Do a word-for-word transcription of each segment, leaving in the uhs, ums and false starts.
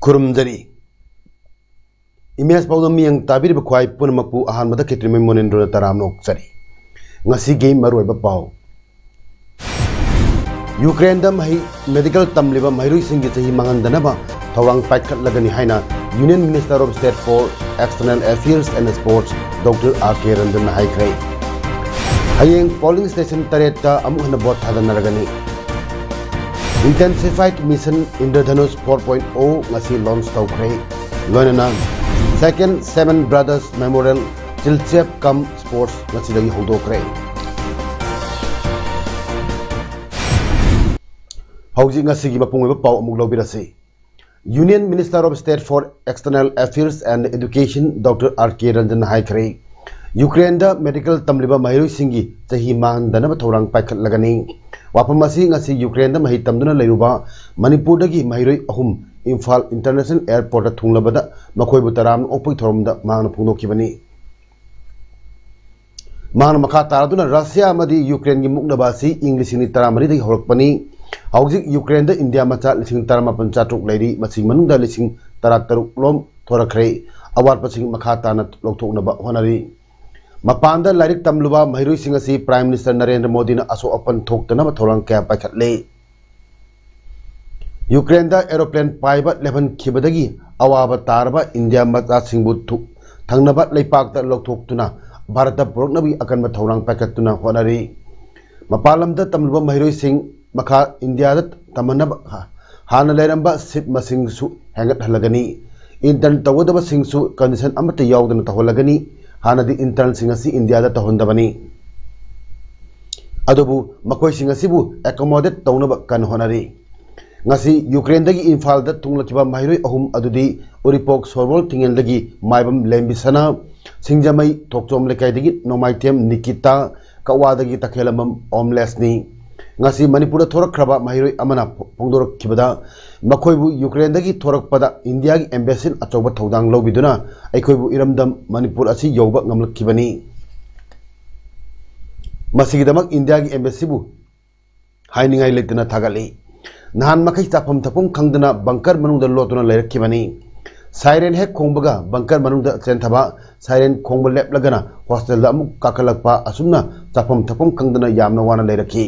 ꯈꯨꯔꯨꯝꯖꯔꯤ꯫ Image ꯄꯥꯎꯗꯝ ꯃꯤꯠꯌꯦꯡ ꯇꯥꯕꯤꯔꯤꯕ ꯈ꯭ꯋꯥꯏ ꯄꯨꯝꯅꯃꯛꯄꯨ ꯑꯍꯥꯟꯕꯗ ꯈꯦꯇ꯭ꯔꯤꯃꯌꯨꯝ ꯃꯣꯅꯦꯟꯗ꯭ꯔꯣꯅ ꯇꯔꯥꯝꯅ ꯑꯣꯛꯆꯔꯤ꯫ ꯉꯁꯤꯒꯤ ꯃꯔꯨꯑꯣꯏꯕ ꯄꯥꯎ꯫ ꯌꯨꯀ꯭ꯔꯦꯟꯗ ꯃꯍꯩ, ꯃꯦꯗꯤꯀꯦꯜ ꯇꯝꯂꯤꯕ ꯃꯍꯩꯔꯣꯏꯁꯤꯡꯒꯤ ꯆꯍꯤ ꯃꯥꯡꯍꯟꯗꯅꯕ ꯊꯧꯔꯥꯡ ꯄꯥꯏꯈꯠꯂꯒꯅꯤ ꯍꯥꯏꯅ Union Minister of State for External Affairs and Sports, Doctor R K Ranjan ꯍꯥꯏꯈ꯭ꯔꯦ꯫ ꯍꯌꯦꯡ polling station ꯇꯔꯦꯠꯇ ꯑꯃꯨꯛ ꯍꯟꯅ vote ꯊꯥꯗꯅꯔꯒꯅꯤ꯫ Intensified Mission Indradhanush four point oh ꯉꯁꯤ launch ꯇꯧꯈ꯭ꯔꯦ꯫ ꯂꯣꯏꯅꯅ Second Seven Brothers Memorial Chilchep Cum Sports ꯉꯁꯤꯗꯒꯤ ꯍꯧꯗꯣꯛꯈ꯭ꯔꯦ꯫ ꯍꯧꯖꯤꯛ ꯉꯁꯤꯒꯤ ꯃꯄꯨꯡ ꯑꯣꯏꯕ ꯄꯥꯎ ꯑꯃꯨꯛ ꯂꯧꯕꯤꯔꯁꯤ꯫ Union Minister of State for External Affairs and Education Doctor R K Ranjan ꯍꯥꯏꯈ꯭ꯔꯦ, ꯌꯨꯀ꯭ꯔꯦꯟꯗ ꯃꯦꯗꯤꯀꯦꯜ ꯇꯝꯂꯤꯕ ꯃꯍꯩꯔꯣꯏꯁꯤꯡꯒꯤ ꯆꯍꯤ ꯃꯥꯡꯍꯟꯗꯅꯕ ꯊꯧꯔꯥꯡ ꯄꯥꯏꯈꯠꯂꯒꯅꯤ꯫ ꯋꯥꯐꯝ ꯑꯁꯤ ꯉꯁꯤ ꯌꯨꯀ꯭ꯔꯦꯟꯗ ꯃꯍꯩ ꯇꯝꯗꯨꯅ ꯂꯩꯔꯨꯕ ꯃꯅꯤꯄꯨꯔꯗꯒꯤ ꯃꯍꯩꯔꯣꯏ ꯑꯍꯨꯝ ꯏꯝꯐꯥꯜ International Airport ꯇ ꯊꯨꯡꯂꯕꯗ ꯃꯈꯣꯏꯕꯨ ꯇꯔꯥꯝꯅ ꯑꯣꯛꯄꯒꯤ ꯊꯧꯔꯝꯗ ꯃꯍꯥꯛꯅ ꯐꯣꯡꯗꯣꯛꯈꯤꯕꯅꯤ꯫ ꯃꯍꯥꯛꯅ ꯃꯈꯥ ꯇꯥꯔꯗꯨꯅ ꯔꯁꯤꯌꯥ ꯑꯃꯗꯤ ꯌꯨꯀ꯭ꯔꯦꯟꯒꯤ ꯃꯨꯛꯅꯕ ꯑꯁꯤ ꯏꯪ ꯂꯤꯁꯤꯡ ꯑꯅꯤ ꯇꯔꯥꯃꯔꯤꯗꯒꯤ ꯍꯧꯔꯛꯄꯅꯤ꯫ ꯍꯧꯖꯤꯛ ꯌꯨꯀ꯭ꯔꯦꯟꯗ ꯏꯟꯗꯤꯌꯥ ꯃꯆꯥ ꯂꯤꯁꯤꯡ ꯇꯔꯥꯃꯥꯄꯟ ꯆꯥꯇ꯭ꯔꯨꯛ ꯂꯩꯔꯤ, ꯃꯁꯤꯒꯤ ꯃꯅꯨꯡꯗ ꯂꯤꯁꯤꯡ ꯇꯔꯥꯇꯔꯨꯛ ꯂꯣꯝ ꯊꯣꯔꯛꯈ꯭ꯔꯦ꯫ ꯑꯋꯥꯠꯄꯁꯤꯡ ꯃꯈꯥ ꯇꯥꯅ ꯂꯧꯊꯣꯛꯅꯕ ꯍꯣꯠꯅꯔꯤ꯫ ꯃꯄꯥꯟꯗ ꯂꯥꯏꯔꯤꯛ ꯇꯝꯂꯨꯕ ꯃꯍꯩꯔꯣꯏꯁꯤꯡ ꯑꯁꯤ Prime Minister ꯅꯔꯦꯟꯗ꯭ꯔ ꯃꯣꯗꯤꯅ ꯑꯁꯣꯛ ꯑꯄꯟ ꯊꯣꯛꯇꯅꯕ ꯊꯧꯔꯥꯡ ꯀꯌꯥ ꯄꯥꯏꯈꯠꯂꯦ꯫ ꯌꯨꯀ꯭ꯔꯦꯟꯗ aeroplane ꯄꯥꯏꯕ ꯂꯦꯞꯍꯟꯈꯤꯕꯗꯒꯤ ꯑꯋꯥꯕ ꯇꯥꯔꯕ ꯏꯟꯗꯤꯌꯥ ꯃꯆꯥꯁꯤꯡꯕꯨ ꯊꯨ-, ꯊꯪꯅꯕ ꯂꯩꯄꯥꯛꯇ ꯂꯧꯊꯣꯛꯇꯨꯅ ꯚꯥꯔꯠꯇ ꯄꯨꯔꯛꯅꯕꯒꯤ ꯑꯀꯟꯕ ꯊꯧꯔꯥꯡ ꯄꯥꯏꯈꯠꯇꯨꯅ ꯍꯣꯠꯅꯔꯤ꯫ ꯃꯄꯥꯟ ꯂꯝꯗ ꯇꯝꯂꯨꯕ ꯃꯍꯩꯔꯣꯏꯁꯤꯡ ꯃꯈꯥ ꯏꯟꯗꯤꯌꯥꯗ ꯇꯝꯍꯟꯅꯕ ꯍꯥ-, ꯍꯥꯟꯅ ꯂꯩꯔꯝꯕ seat ꯃꯁꯤꯡꯁꯨ ꯍꯦꯟꯒꯠꯍꯜꯂꯒꯅꯤ꯫ Intern ꯇꯧꯒꯗꯕꯁꯤꯡꯁꯨ condition ꯑꯃꯠꯇ ꯌꯥꯎꯗꯅ ꯇꯧꯍꯜꯂꯒꯅꯤ꯫ ꯍꯥꯟꯅꯗꯤ internꯁꯤꯡ ꯑꯁꯤ ꯏꯟꯗꯤꯌꯥꯗ ꯇꯧꯍꯟꯗꯕꯅꯤ꯫ ꯑꯗꯨꯕꯨ ꯃꯈꯣꯏꯁꯤꯡ ꯑꯁꯤꯕꯨ accommodate ꯇꯧꯅꯕ ꯀꯟꯅ ꯍꯣꯠꯅꯔꯤ꯫ ꯉꯁꯤ ꯌꯨꯀ꯭ꯔꯦꯟꯗꯒꯤ ꯏꯝꯐꯥꯜꯗ ꯊꯨꯡꯂꯛꯈꯤꯕ ꯃꯍꯩꯔꯣꯏ ꯑꯍꯨꯝ ꯑꯗꯨꯗꯤ ꯎꯔꯤꯄꯣꯛ ꯁꯣꯔꯕꯣꯜ ꯊꯤꯡꯉꯦꯜꯗꯒꯤ ꯃꯥꯏꯕꯝ ꯂꯦꯝꯕꯤꯁꯅꯥ, ꯁꯤꯡꯖꯃꯩ ꯊꯣꯛꯆꯣꯝ ꯂꯩꯀꯥꯏꯗꯒꯤ ꯅꯣꯡꯃꯥꯏꯊꯦꯝ ꯅꯤꯀꯤꯇꯥ, ꯀꯛꯋꯥꯗꯒꯤ ꯇꯈꯦꯜꯂꯝꯕꯝ ꯑꯣꯝꯂꯦꯁꯅꯤ꯫ ꯉꯁꯤ ꯃꯅꯤꯄꯨꯔꯗ ꯊꯣꯔꯛꯈ꯭ꯔꯕ ꯃꯍꯩꯔꯣꯏ ꯑꯃꯅ ꯐꯣꯡꯗꯣꯔꯛꯈꯤꯕꯗ, ꯃꯈꯣꯏꯕꯨ ꯌꯨꯀ꯭ꯔꯦꯟꯗꯒꯤ ꯊꯣꯔꯛꯄꯗ ꯏꯟꯗꯤꯌꯥꯒꯤ ꯑꯦꯝꯕꯦꯁꯤꯅ ꯑꯆꯧꯕ ꯊꯧꯗꯥꯡ ꯂꯧꯕꯤꯗꯨꯅ ꯑꯩꯈꯣꯏꯕꯨ ꯏꯔꯝꯗꯝ ꯃꯅꯤꯄꯨꯔ ꯑꯁꯤ ꯌꯧꯕ ꯉꯝꯂꯛꯈꯤꯕꯅꯤ꯫ ꯃꯁꯤꯒꯤꯗꯃꯛ ꯏꯟꯗꯤꯌꯥꯒꯤ ꯑꯦꯝꯕꯦꯁꯤꯕꯨ ꯍꯥꯏꯅꯤꯡꯉꯥꯏ ꯂꯩꯇꯅ ꯊꯥꯒꯠꯂꯤ꯫ ꯅꯍꯥꯟ ꯃꯈꯩ ꯆꯥꯐꯝ ꯊꯛꯐꯝ ꯈꯪꯗꯅ ꯕꯪꯀꯔ ꯃꯅꯨꯡꯗ ꯂꯣꯠꯇꯨꯅ ꯂꯩꯔꯛꯈꯤꯕꯅꯤ꯫ ꯁꯥꯏꯔꯦꯟ ꯍꯦꯛ ꯈꯣꯡꯕꯒ ꯕꯪꯀꯔ ꯃꯅꯨꯡꯗ ꯆꯦꯟꯊꯕ, ꯁꯥꯏꯔꯦꯟ ꯈꯣꯡꯕ ꯂꯦꯞꯂꯒꯅ ꯍꯣꯁꯇꯦꯜꯗ ꯑꯃꯨꯛ ꯀꯥꯈꯠꯂꯛꯄ, ꯑꯁꯨꯝꯅ ꯆꯥꯐꯝ ꯊꯛꯐꯝ ꯈꯪꯗꯅ ꯌꯥꯝꯅ ꯋꯥꯅ ꯂꯩꯔꯛꯈꯤ꯫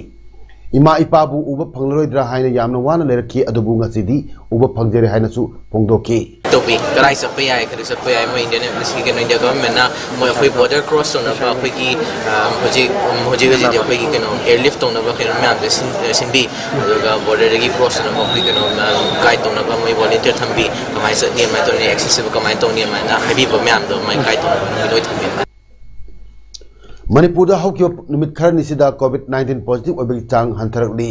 ꯏꯃꯥ ꯏꯄꯥꯕꯨ ꯎꯕ ꯐꯪꯂꯔꯣꯏꯗ꯭ꯔꯥ ꯍꯥꯏꯅ ꯌꯥꯝꯅ ꯋꯥꯅ ꯂꯩꯔꯛꯈꯤ, ꯑꯗꯨꯕꯨ ꯉꯁꯤꯗꯤ ꯎꯕ ꯐꯪꯖꯔꯦ ꯍꯥꯏꯅꯁꯨ ꯐꯣꯡꯗꯣꯛꯈꯤ꯫ ꯇꯧꯕꯤ꯫ ꯀꯗꯥꯏ ꯆꯠꯄ ꯌꯥꯏ, ꯀꯗꯥꯏ ꯆꯠꯄ ꯌꯥꯏ, ꯃꯣꯏ ꯏꯟꯗꯤꯌꯟ ꯑꯦꯝꯕꯦꯁꯤ, ꯀꯩꯅꯣ, ꯏꯟꯗꯤꯌꯥ ꯒꯚꯔꯟꯃꯦꯟꯅ ꯃꯣꯏ ꯑꯩꯈꯣꯏ ꯕꯣꯔꯗꯔ ꯀ꯭ꯔꯣꯁ ꯇꯧꯅꯕ ꯑꯩꯈꯣꯏꯒꯤ, ꯑ, ꯍꯧꯖꯤꯛ, ꯍꯧꯖꯤꯛ ꯍꯧꯖꯤꯛꯇꯤ ꯑꯩꯈꯣꯏꯒꯤ ꯀꯩꯅꯣ ꯑꯦꯌꯔꯂꯤꯐ ꯇꯧꯅꯕ ꯀꯩꯅꯣ ꯃꯌꯥꯝꯁꯦ ꯁꯤꯟ-, ꯁꯤꯟꯕꯤ꯫ ꯑꯗꯨꯒ ꯕꯣꯔꯗꯔꯗꯒꯤ ꯀ꯭ꯔꯣꯁ ꯇꯧꯅꯕ ꯑꯩꯈꯣꯏ ꯀꯩꯅꯣ, ꯑ, ꯒꯥꯏꯗ ꯇꯧꯅꯕ ꯃꯣꯏ ꯚꯣꯂꯨꯟꯇꯤꯌꯔ ꯊꯝꯕꯤ꯫ ꯀꯃꯥꯏꯅ ꯆꯠꯅꯤ, ꯀꯃꯥꯏꯅ ꯇꯧꯅꯤ, ꯑꯦꯛꯁꯦꯁꯤꯕꯜ ꯀꯃꯥꯏꯅ ꯇꯧꯅꯤ, ꯑꯗꯨꯃꯥꯏꯅ ꯍꯥꯏꯕꯤꯕ ꯃꯌꯥꯝꯗꯣ ꯃꯣꯏ ꯒꯥꯏꯗ ꯇꯧꯅꯕ ꯃꯤ ꯂꯣꯏ ꯊꯝꯕꯤ꯫ ꯃꯅꯤꯄꯨꯔꯗ ꯍꯧꯈꯤꯕ ꯅꯨꯃꯤꯠ ꯈꯔꯅꯤꯁꯤꯗ ꯀꯣꯚꯤꯗ ꯅꯥꯏꯟꯇꯤꯟ ꯄꯣꯖꯤꯇꯤꯚ ꯑꯣꯏꯕꯒꯤ ꯆꯥꯡ ꯍꯟꯊꯔꯛꯂꯤ꯫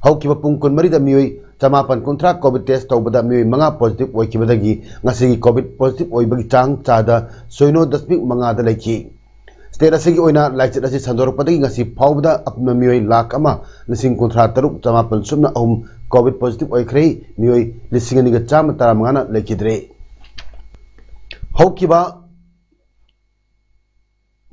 ꯍꯧꯈꯤꯕ ꯄꯨꯡ ꯀꯨꯟꯃꯔꯤꯗ ꯃꯤꯑꯣꯏ ꯆꯃꯥꯄꯟ ꯀꯨꯟꯊ꯭ꯔꯥ ꯀꯣꯚꯤꯗ ꯇꯦꯁ ꯇꯧꯕꯗ ꯃꯤꯑꯣꯏ ꯃꯉꯥ ꯄꯣꯖꯤꯇꯤꯚ ꯑꯣꯏꯈꯤꯕꯗꯒꯤ ꯉꯁꯤꯒꯤ ꯀꯣꯚꯤꯗ ꯄꯣꯖꯤꯇꯤꯚ ꯑꯣꯏꯕꯒꯤ ꯆꯥꯡ ꯆꯥꯗ ꯁꯣꯏꯅꯣ ꯗꯁꯃꯤꯛ ꯃꯉꯥꯗ ꯂꯩꯈꯤ꯫ ꯁ꯭ꯇꯦꯠ ꯑꯁꯤꯒꯤ ꯑꯣꯏꯅ ꯂꯥꯏꯆꯠ ꯑꯁꯤ ꯁꯟꯗꯣꯔꯛꯄꯗꯒꯤ ꯉꯁꯤ ꯐꯥꯎꯕꯗ ꯑꯄꯨꯟꯕ ꯃꯤꯑꯣꯏ ꯂꯥꯈ ꯑꯃ ꯂꯤꯁꯤꯡ ꯀꯨꯟꯊ꯭ꯔꯥ ꯇꯔꯨꯛ ꯆꯃꯥꯄꯟ ꯁꯨꯞꯅ ꯑꯍꯨꯝ ꯀꯣꯚꯤꯗ ꯄꯣꯖꯤꯇꯤꯚ ꯑꯣꯏꯈ꯭ꯔꯦ꯫ ꯃꯤꯑꯣꯏ ꯂꯤꯁꯤꯡ ꯑꯅꯤꯒ ꯆꯥꯝꯃ ꯇꯔꯥꯃꯉꯥꯅ ꯂꯩꯈꯤꯗ꯭ꯔꯦ꯫ ꯍꯧꯈꯤꯕ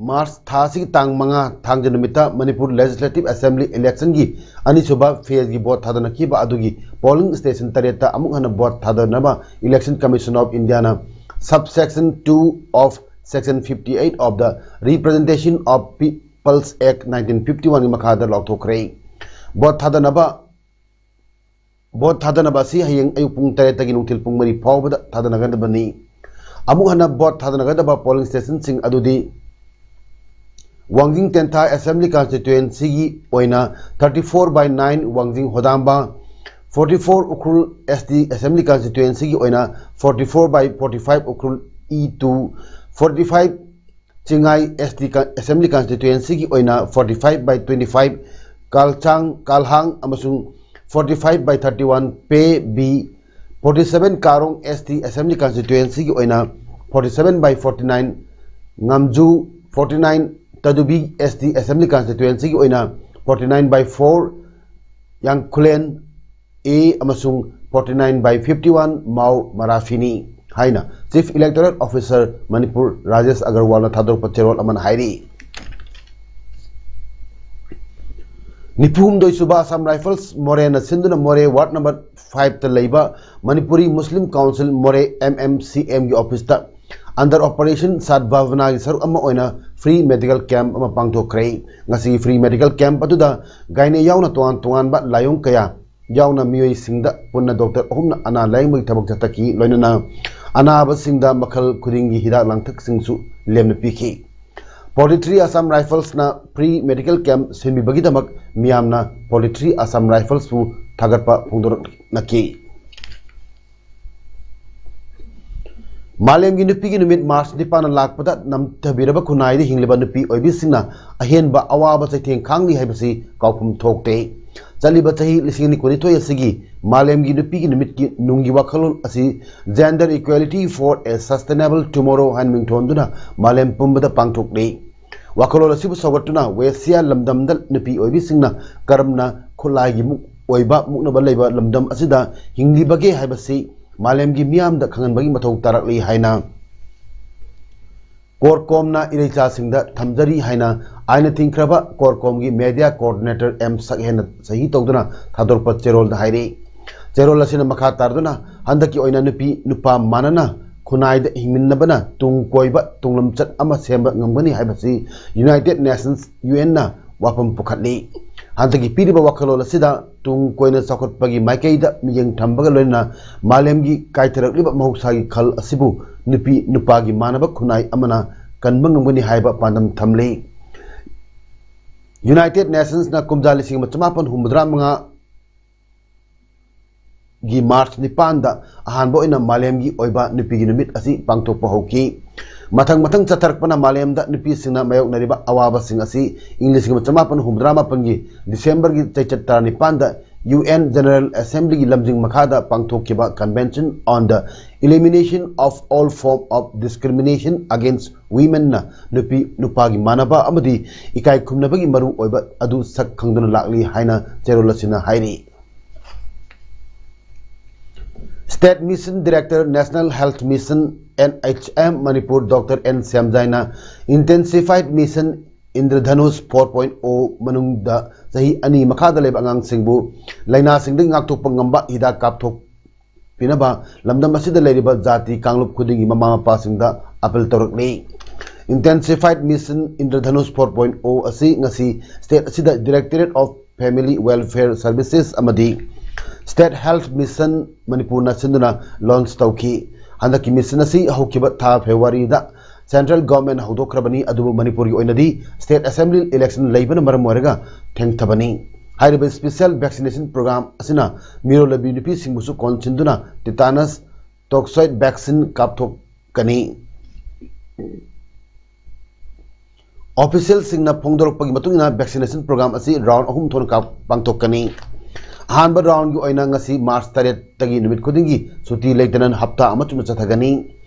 ꯃꯥꯔꯆ ꯊꯥ ꯑꯁꯤꯒꯤ ꯇꯥꯡ ꯃꯉꯥ, ꯊꯥꯡꯖ ꯅꯨꯃꯤꯠꯇ ꯃꯅꯤꯄꯨꯔ ꯂꯦꯖꯤꯁꯂꯦꯇꯤꯚ ꯑꯦꯁꯦꯝꯕ꯭ꯂꯤ ꯏꯂꯦꯛꯁꯟꯒꯤ ꯑꯅꯤꯁꯨꯕ ꯐꯦꯖꯒꯤ ꯚꯣꯠ ꯊꯥꯗꯅꯈꯤꯕ ꯑꯗꯨꯒꯤ ꯄꯣꯂꯤꯡ ꯁ꯭ꯇꯦꯁꯟ ꯇꯔꯦꯠꯇ ꯑꯃꯨꯛ ꯍꯟꯅ ꯚꯣꯠ ꯊꯥꯗꯅꯕ Election Commission of Indiaꯅ Subsection two of Section fifty eight of the Representation of People's Act nineteen fifty oneꯒꯤ ꯃꯈꯥꯗ ꯂꯥꯎꯊꯣꯛꯈ꯭ꯔꯦ꯫ ꯚꯣꯠ ꯊꯥꯗꯅꯕ ꯚꯣꯠ ꯊꯥꯗꯅꯕ ꯑꯁꯤ ꯍꯌꯦꯡ ꯑꯌꯨꯛ ꯄꯨꯡ ꯇꯔꯦꯠꯇꯒꯤ ꯅꯨꯡꯊꯤꯜ ꯄꯨꯡ ꯃꯔꯤ ꯐꯥꯎꯕꯗ ꯊꯥꯗꯅꯒꯗꯕꯅꯤ꯫ ꯑꯃꯨꯛ ꯍꯟꯅ ꯚꯣꯠ ꯊꯥꯗꯅꯒꯗꯕ ꯄꯣꯂꯤꯡ ꯁ꯭ꯇꯦꯁꯟꯁꯤꯡ ꯑꯗꯨꯗꯤ ꯋꯥꯡꯖꯤꯡ ꯇꯦꯟꯊꯥ ꯑꯦꯁꯦꯝꯕ꯭ꯂꯤ ꯀꯟꯁꯇꯤꯇ꯭ꯋꯦꯟꯁꯤꯒꯤ ꯑꯣꯏꯅ thirty four by nine ꯋꯥꯡꯖꯤꯡ ꯍꯣꯗꯥꯝꯕ, forty four Ukhrul S T assembly ꯀꯟꯁꯇꯤꯇ꯭ꯋꯦꯟꯁꯤꯒꯤ ꯑꯣꯏꯅ forty four by forty five Ukhrul E two, forty five Chingai S T assembly ꯀꯟꯁꯇꯤꯇ꯭ꯋꯦꯟꯁꯤꯒꯤ ꯑꯣꯏꯅ forty five by twenty five ꯀꯥꯜꯆꯥꯡ, ꯀꯥꯜꯍꯥꯡ ꯑꯃꯁꯨꯡ forty five by thirty one, Pe B forty seven Karong S T Assembly Constituency ꯒꯤ ꯑꯣꯏꯅ forty seven by forty nine, Ngamju forty nine, Tadubi S T Assembly Constituency ꯒꯤ ꯑꯣꯏꯅ forty nine by four, Yangkhulen A ꯑꯃꯁꯨꯡ forty nine by fifty one, Mao Marafini ꯍꯥꯏꯅ Chief Electoral Officer Manipur Rajesh ꯑꯒꯔꯋꯥꯜꯅ ꯊꯥꯗꯣꯔꯛꯄ ꯆꯦꯔꯣꯜ ꯑꯃꯅ ꯍꯥꯏꯔꯤ꯫ ꯅꯤꯐꯨ ꯍꯨꯝꯗꯣꯏ ꯁꯨꯕ Assam Rifles ꯃꯣꯔꯦꯅ ꯁꯤꯟꯗꯨꯅ ꯃꯣꯔꯦ Ward number five ꯇ ꯂꯩꯕ Manipuri Muslim Council ꯃꯣꯔꯦ M M C M ꯒꯤ office ꯇ under Operation Sadbhavana ꯒꯤ ꯁꯔꯨꯛ ꯑꯃ ꯑꯣꯏꯅ free medical camp ꯑꯃ ꯄꯥꯡꯊꯣꯛꯈ꯭ꯔꯦ꯫ ꯉꯁꯤꯒꯤ free medical camp ꯑꯗꯨꯗ gynae ꯌꯥꯎꯅ ꯇꯣꯉꯥꯟ ꯇꯣꯉꯥꯟꯕ ꯂꯥꯏꯑꯣꯡ ꯀꯌꯥ ꯌꯥꯎꯅ ꯃꯤꯑꯣꯏꯁꯤꯡꯗ ꯄꯨꯟꯅ doctor ꯑꯍꯨꯝꯅ ꯑꯅꯥ ꯂꯥꯌꯦꯡꯕꯒꯤ ꯊꯕꯛ ꯆꯠꯊꯈꯤ꯫ ꯂꯣꯏꯅꯅ ꯑꯅꯥꯕꯁꯤꯡꯗ ꯃꯈꯜ ꯈꯨꯗꯤꯡꯒꯤ ꯍꯤꯗꯥꯛ ꯂꯥꯡꯊꯛꯁꯤꯡꯁꯨ ꯂꯦꯝꯅ ꯄꯤꯈꯤ꯫ Poetry Assam Rifles ꯅ free medical camp ꯁꯤꯟꯕꯤꯕꯒꯤꯗꯃꯛ ꯃꯤꯌꯥꯝꯅ Poetry Assam Rifles ꯄꯨ ꯊꯥꯒꯠꯄ ꯐꯣꯡꯗꯣꯔꯛꯅꯈꯤ꯫ ꯃꯥꯂꯦꯝꯒꯤ ꯅꯨꯄꯤꯒꯤ ꯅꯨꯃꯤꯠ March ꯅꯤꯄꯥꯟꯅ ꯂꯥꯛꯄꯗ ꯅꯝꯊꯕꯤꯔꯕ ꯈꯨꯟꯅꯥꯏꯗ ꯍꯤꯡꯂꯤꯕ ꯅꯨꯄꯤ ꯑꯣꯏꯕꯤꯁꯤꯡꯅ ꯑꯍꯦꯟꯕ ꯑꯋꯥꯕ ꯆꯩꯊꯦꯡ ꯈꯥꯡꯂꯤ ꯍꯥꯏꯕꯁꯤ ꯀꯥꯎꯐꯝ ꯊꯣꯛꯇꯦ꯫ ꯆꯠꯂꯤꯕ ꯆꯍꯤ ꯂꯤꯁꯤꯡ ꯑꯅꯤ ꯀꯨꯟꯅꯤꯊꯣꯏ ꯑꯁꯤꯒꯤ ꯃꯥꯂꯦꯝꯒꯤ ꯅꯨꯄꯤꯒꯤ ꯅꯨꯃꯤꯠꯀꯤ ꯅꯨꯡꯒꯤ ꯋꯥꯈꯜꯂꯣꯟ ꯑꯁꯤ Gender Equality for a Sustainable Tomorrow ꯍꯥꯏꯅ ꯃꯤꯡꯊꯣꯟꯗꯨꯅ ꯃꯥꯂꯦꯝ ꯄꯨꯝꯕꯗ ꯄꯥꯡꯊꯣꯛꯂꯤ꯫ ꯋꯥꯈꯜꯂꯣꯟ ꯑꯁꯤꯕꯨ ꯁꯧꯒꯠꯇꯨꯅ ꯋꯦꯁꯤꯌꯥ ꯂꯝꯗꯝꯗ ꯅꯨꯄꯤ ꯑꯣꯏꯕꯤꯁꯤꯡꯅ ꯀꯔꯝꯅ ꯈꯨꯠꯂꯥꯏꯒꯤ ꯃꯨꯛ-, ꯑꯣꯏꯕ ꯃꯨꯛꯅꯕ ꯂꯩꯕ ꯂꯝꯗꯝ ꯑꯁꯤꯗ ꯍꯤꯡꯂꯤꯕꯒꯦ ꯍꯥꯏꯕꯁꯤ ꯃꯥꯂꯦꯝꯒꯤ ꯃꯤꯌꯥꯝꯗ ꯈꯪꯍꯟꯕꯒꯤ ꯃꯊꯧ ꯇꯥꯔꯛꯂꯤ ꯍꯥꯏꯅ ꯀꯣꯔꯀꯣꯝꯅ ꯏꯔꯩꯆꯥꯁꯤꯡꯗ ꯊꯝꯖꯔꯤ ꯍꯥꯏꯅ ꯑꯥꯏꯟꯅ ꯊꯤꯡꯈ꯭ꯔꯕ ꯀꯣꯔꯀꯣꯝꯒꯤ media coordinator M ꯁꯛꯍꯦꯟꯅ ꯁꯍꯤ ꯇꯧꯗꯨꯅ ꯊꯥꯗꯣꯔꯛꯄ ꯆꯦꯔꯣꯜꯗ ꯍꯥꯏꯔꯤ꯫ ꯆꯦꯔꯣꯜ ꯑꯁꯤꯅ ꯃꯈꯥ ꯇꯥꯔꯗꯨꯅ ꯍꯟꯗꯛꯀꯤ ꯑꯣꯏꯅ ꯅꯨꯄꯤ ꯅꯨꯄꯥ ꯃꯥꯟꯅꯅ ꯈꯨꯟꯅꯥꯏꯗ ꯍꯤꯡꯃꯤꯟꯅꯕꯅ ꯇꯨꯡ ꯀꯣꯏꯕ ꯇꯨꯡꯂꯝꯆꯠ ꯑꯃ ꯁꯦꯝꯕ ꯉꯝꯒꯅꯤ ꯍꯥꯏꯕꯁꯤ United Nations, U N ꯅ ꯋꯥꯐꯝ ꯄꯨꯈꯠꯂꯤ꯫ ꯍꯟꯗꯛꯀꯤ ꯄꯤꯔꯤꯕ ꯋꯥꯈꯜꯂꯣꯟ ꯑꯁꯤꯗ ꯇꯨꯡ ꯀꯣꯏꯅ ꯆꯥꯎꯈꯠꯄꯒꯤ ꯃꯥꯏꯀꯩꯗ ꯃꯤꯠꯌꯦꯡ ꯊꯝꯕꯒ ꯂꯣꯏꯅꯅ ꯃꯥꯂꯦꯝꯒꯤ ꯀꯥꯏꯊꯔꯛꯂꯤꯕ ꯃꯍꯧꯁꯥꯒꯤ ꯈꯜ ꯑꯁꯤꯕꯨ ꯅꯨꯄꯤ ꯅꯨꯄꯥꯒꯤ ꯃꯥꯟꯅꯕ ꯈꯨꯟꯅꯥꯏ ꯑꯃꯅ ꯀꯟꯕ ꯉꯝꯒꯅꯤ ꯍꯥꯏꯕ ꯄꯥꯟꯗꯝ ꯊꯝꯂꯤ꯫ United Nations ꯅ ꯀꯨꯝꯖꯥ ꯂꯤꯁꯤꯡ ꯑꯃ ꯆꯃꯥꯄꯟ ꯍꯨꯝꯐꯨꯇꯔꯥ ꯃꯉꯥ ꯒꯤ March ꯅꯤꯄꯥꯟꯗ ꯑꯍꯥꯟꯕ ꯑꯣꯏꯅ ꯃꯥꯂꯦꯝꯒꯤ ꯑꯣꯏꯕ ꯅꯨꯄꯤꯒꯤ ꯅꯨꯃꯤꯠ ꯑꯁꯤ ꯄꯥꯡꯊꯣꯛꯄ ꯍꯧꯈꯤ꯫ ꯃꯊꯪ ꯃꯊꯪ ꯆꯠꯊꯔꯛꯄꯅ ꯃꯥꯂꯦꯝꯗ ꯅꯨꯄꯤꯁꯤꯡꯅ ꯃꯥꯌꯣꯛꯅꯔꯤꯕ ꯑꯋꯥꯕꯁꯤꯡ ꯑꯁꯤ ꯏꯪ ꯂꯤꯁꯤꯡ ꯑꯃ ꯆꯃꯥꯄꯟ ꯍꯨꯝꯐꯨꯇꯔꯥ ꯃꯥꯄꯟꯒꯤ December ꯒꯤ ꯆꯩꯆꯠ ꯇꯔꯥꯅꯤꯄꯥꯟꯗ UN General Assembly ꯒꯤ ꯂꯝꯖꯤꯡ ꯃꯈꯥꯗ ꯄꯥꯡꯊꯣꯛꯈꯤꯕ Convention on the Elimination of All Form of Discrimination Against Women ꯅ ꯅꯨꯄꯤ ꯅꯨꯄꯥꯒꯤ ꯃꯥꯟꯅꯕ ꯑꯃꯗꯤ ꯏꯀꯥꯏ ꯈꯨꯝꯅꯕꯒꯤ ꯃꯔꯨ ꯑꯣꯏꯕ ꯑꯗꯨ ꯁꯛ ꯈꯪꯗꯨꯅ ꯂꯥꯛꯂꯤ ꯍꯥꯏꯅ ꯆꯦꯔꯣꯜ ꯑꯁꯤꯅ ꯍꯥꯏꯔꯤ꯫ State Mission Director, National Health Mission, N H M, Manipur, Doctor N ꯁ꯭ꯌꯥꯝꯖꯥꯏꯅ Intensified Mission Indradhanush four point O ꯃꯅꯨꯡꯗ ꯆꯍꯤ ꯑꯅꯤ ꯃꯈꯥꯗ ꯂꯩꯕ ꯑꯉꯥꯡꯁꯤꯡꯕꯨ ꯂꯥꯏꯅꯥꯁꯤꯡꯗꯒꯤ ꯉꯥꯛꯊꯣꯛꯄ ꯉꯝꯕ ꯍꯤꯗꯥꯛ ꯀꯥꯞꯊꯣꯛꯄꯤꯅꯕ ꯂꯝꯗꯝ ꯑꯁꯤꯗ ꯂꯩꯔꯤꯕ ꯖꯥꯇꯤ ꯀꯥꯡꯂꯨꯞ ꯈꯨꯗꯤꯡꯒꯤ ꯃꯃꯥ ꯃꯄꯥꯁꯤꯡꯗ appeal ꯇꯧꯔꯛꯂꯤ꯫ Intensified Mission Indradhanush four point O ꯑꯁꯤ ꯉꯁꯤ state ꯑꯁꯤꯗ Directorate of Family Welfare Services ꯑꯃꯗꯤ State Health Mission ꯃꯅꯤꯄꯨꯔꯅ ꯁꯤꯟꯗꯨꯅ launch ꯇꯧꯈꯤ꯫ ꯍꯟꯗꯛꯀꯤ mission ꯑꯁꯤ ꯍꯧꯈꯤꯕ ꯊꯥ ꯐꯦꯕ꯭ꯔꯨꯋꯥꯔꯤꯗ central government ꯍꯧꯗꯣꯛꯈ꯭ꯔꯕꯅꯤ, ꯑꯗꯨꯕꯨ ꯃꯅꯤꯄꯨꯔꯒꯤ ꯑꯣꯏꯅꯗꯤ state assembly election ꯂꯩꯕꯅ ꯃꯔꯝ ꯑꯣꯏꯔꯒ ꯊꯦꯡꯊꯕꯅꯤ꯫ ꯍꯥꯏꯔꯤꯕ special vaccination program ꯑꯁꯤꯅ ꯃꯤꯔꯣꯜꯂꯕꯤ ꯅꯨꯄꯤꯁꯤꯡꯕꯨꯁꯨ ꯀꯣꯟꯁꯤꯟꯗꯨꯅ tetanus toxoid vaccine ꯀꯥꯞꯊꯣꯛꯀꯅꯤ꯫ Officialꯁꯤꯡꯅ ꯐꯣꯡꯗꯣꯔꯛꯄꯒꯤ ꯃꯇꯨꯡ ꯏꯟꯅ vaccination program ꯑꯁꯤ round ꯑꯍꯨꯝ ꯊꯣꯛꯅ ꯀꯥꯞ-, ꯄꯥꯡꯊꯣꯛꯀꯅꯤ꯫ ꯑꯍꯥꯟꯕ roundꯒꯤ ꯑꯣꯏꯅ ꯉꯁꯤ March ꯇꯔꯦꯠꯇꯒꯤ ꯅꯨꯃꯤꯠ ꯈꯨꯗꯤꯡꯒꯤ ꯁꯨꯇꯤ ꯂꯩꯇꯅ ꯍꯞꯇꯥ ꯑꯃ ꯆꯨꯞꯅ ꯆꯠꯊꯒꯅꯤ꯫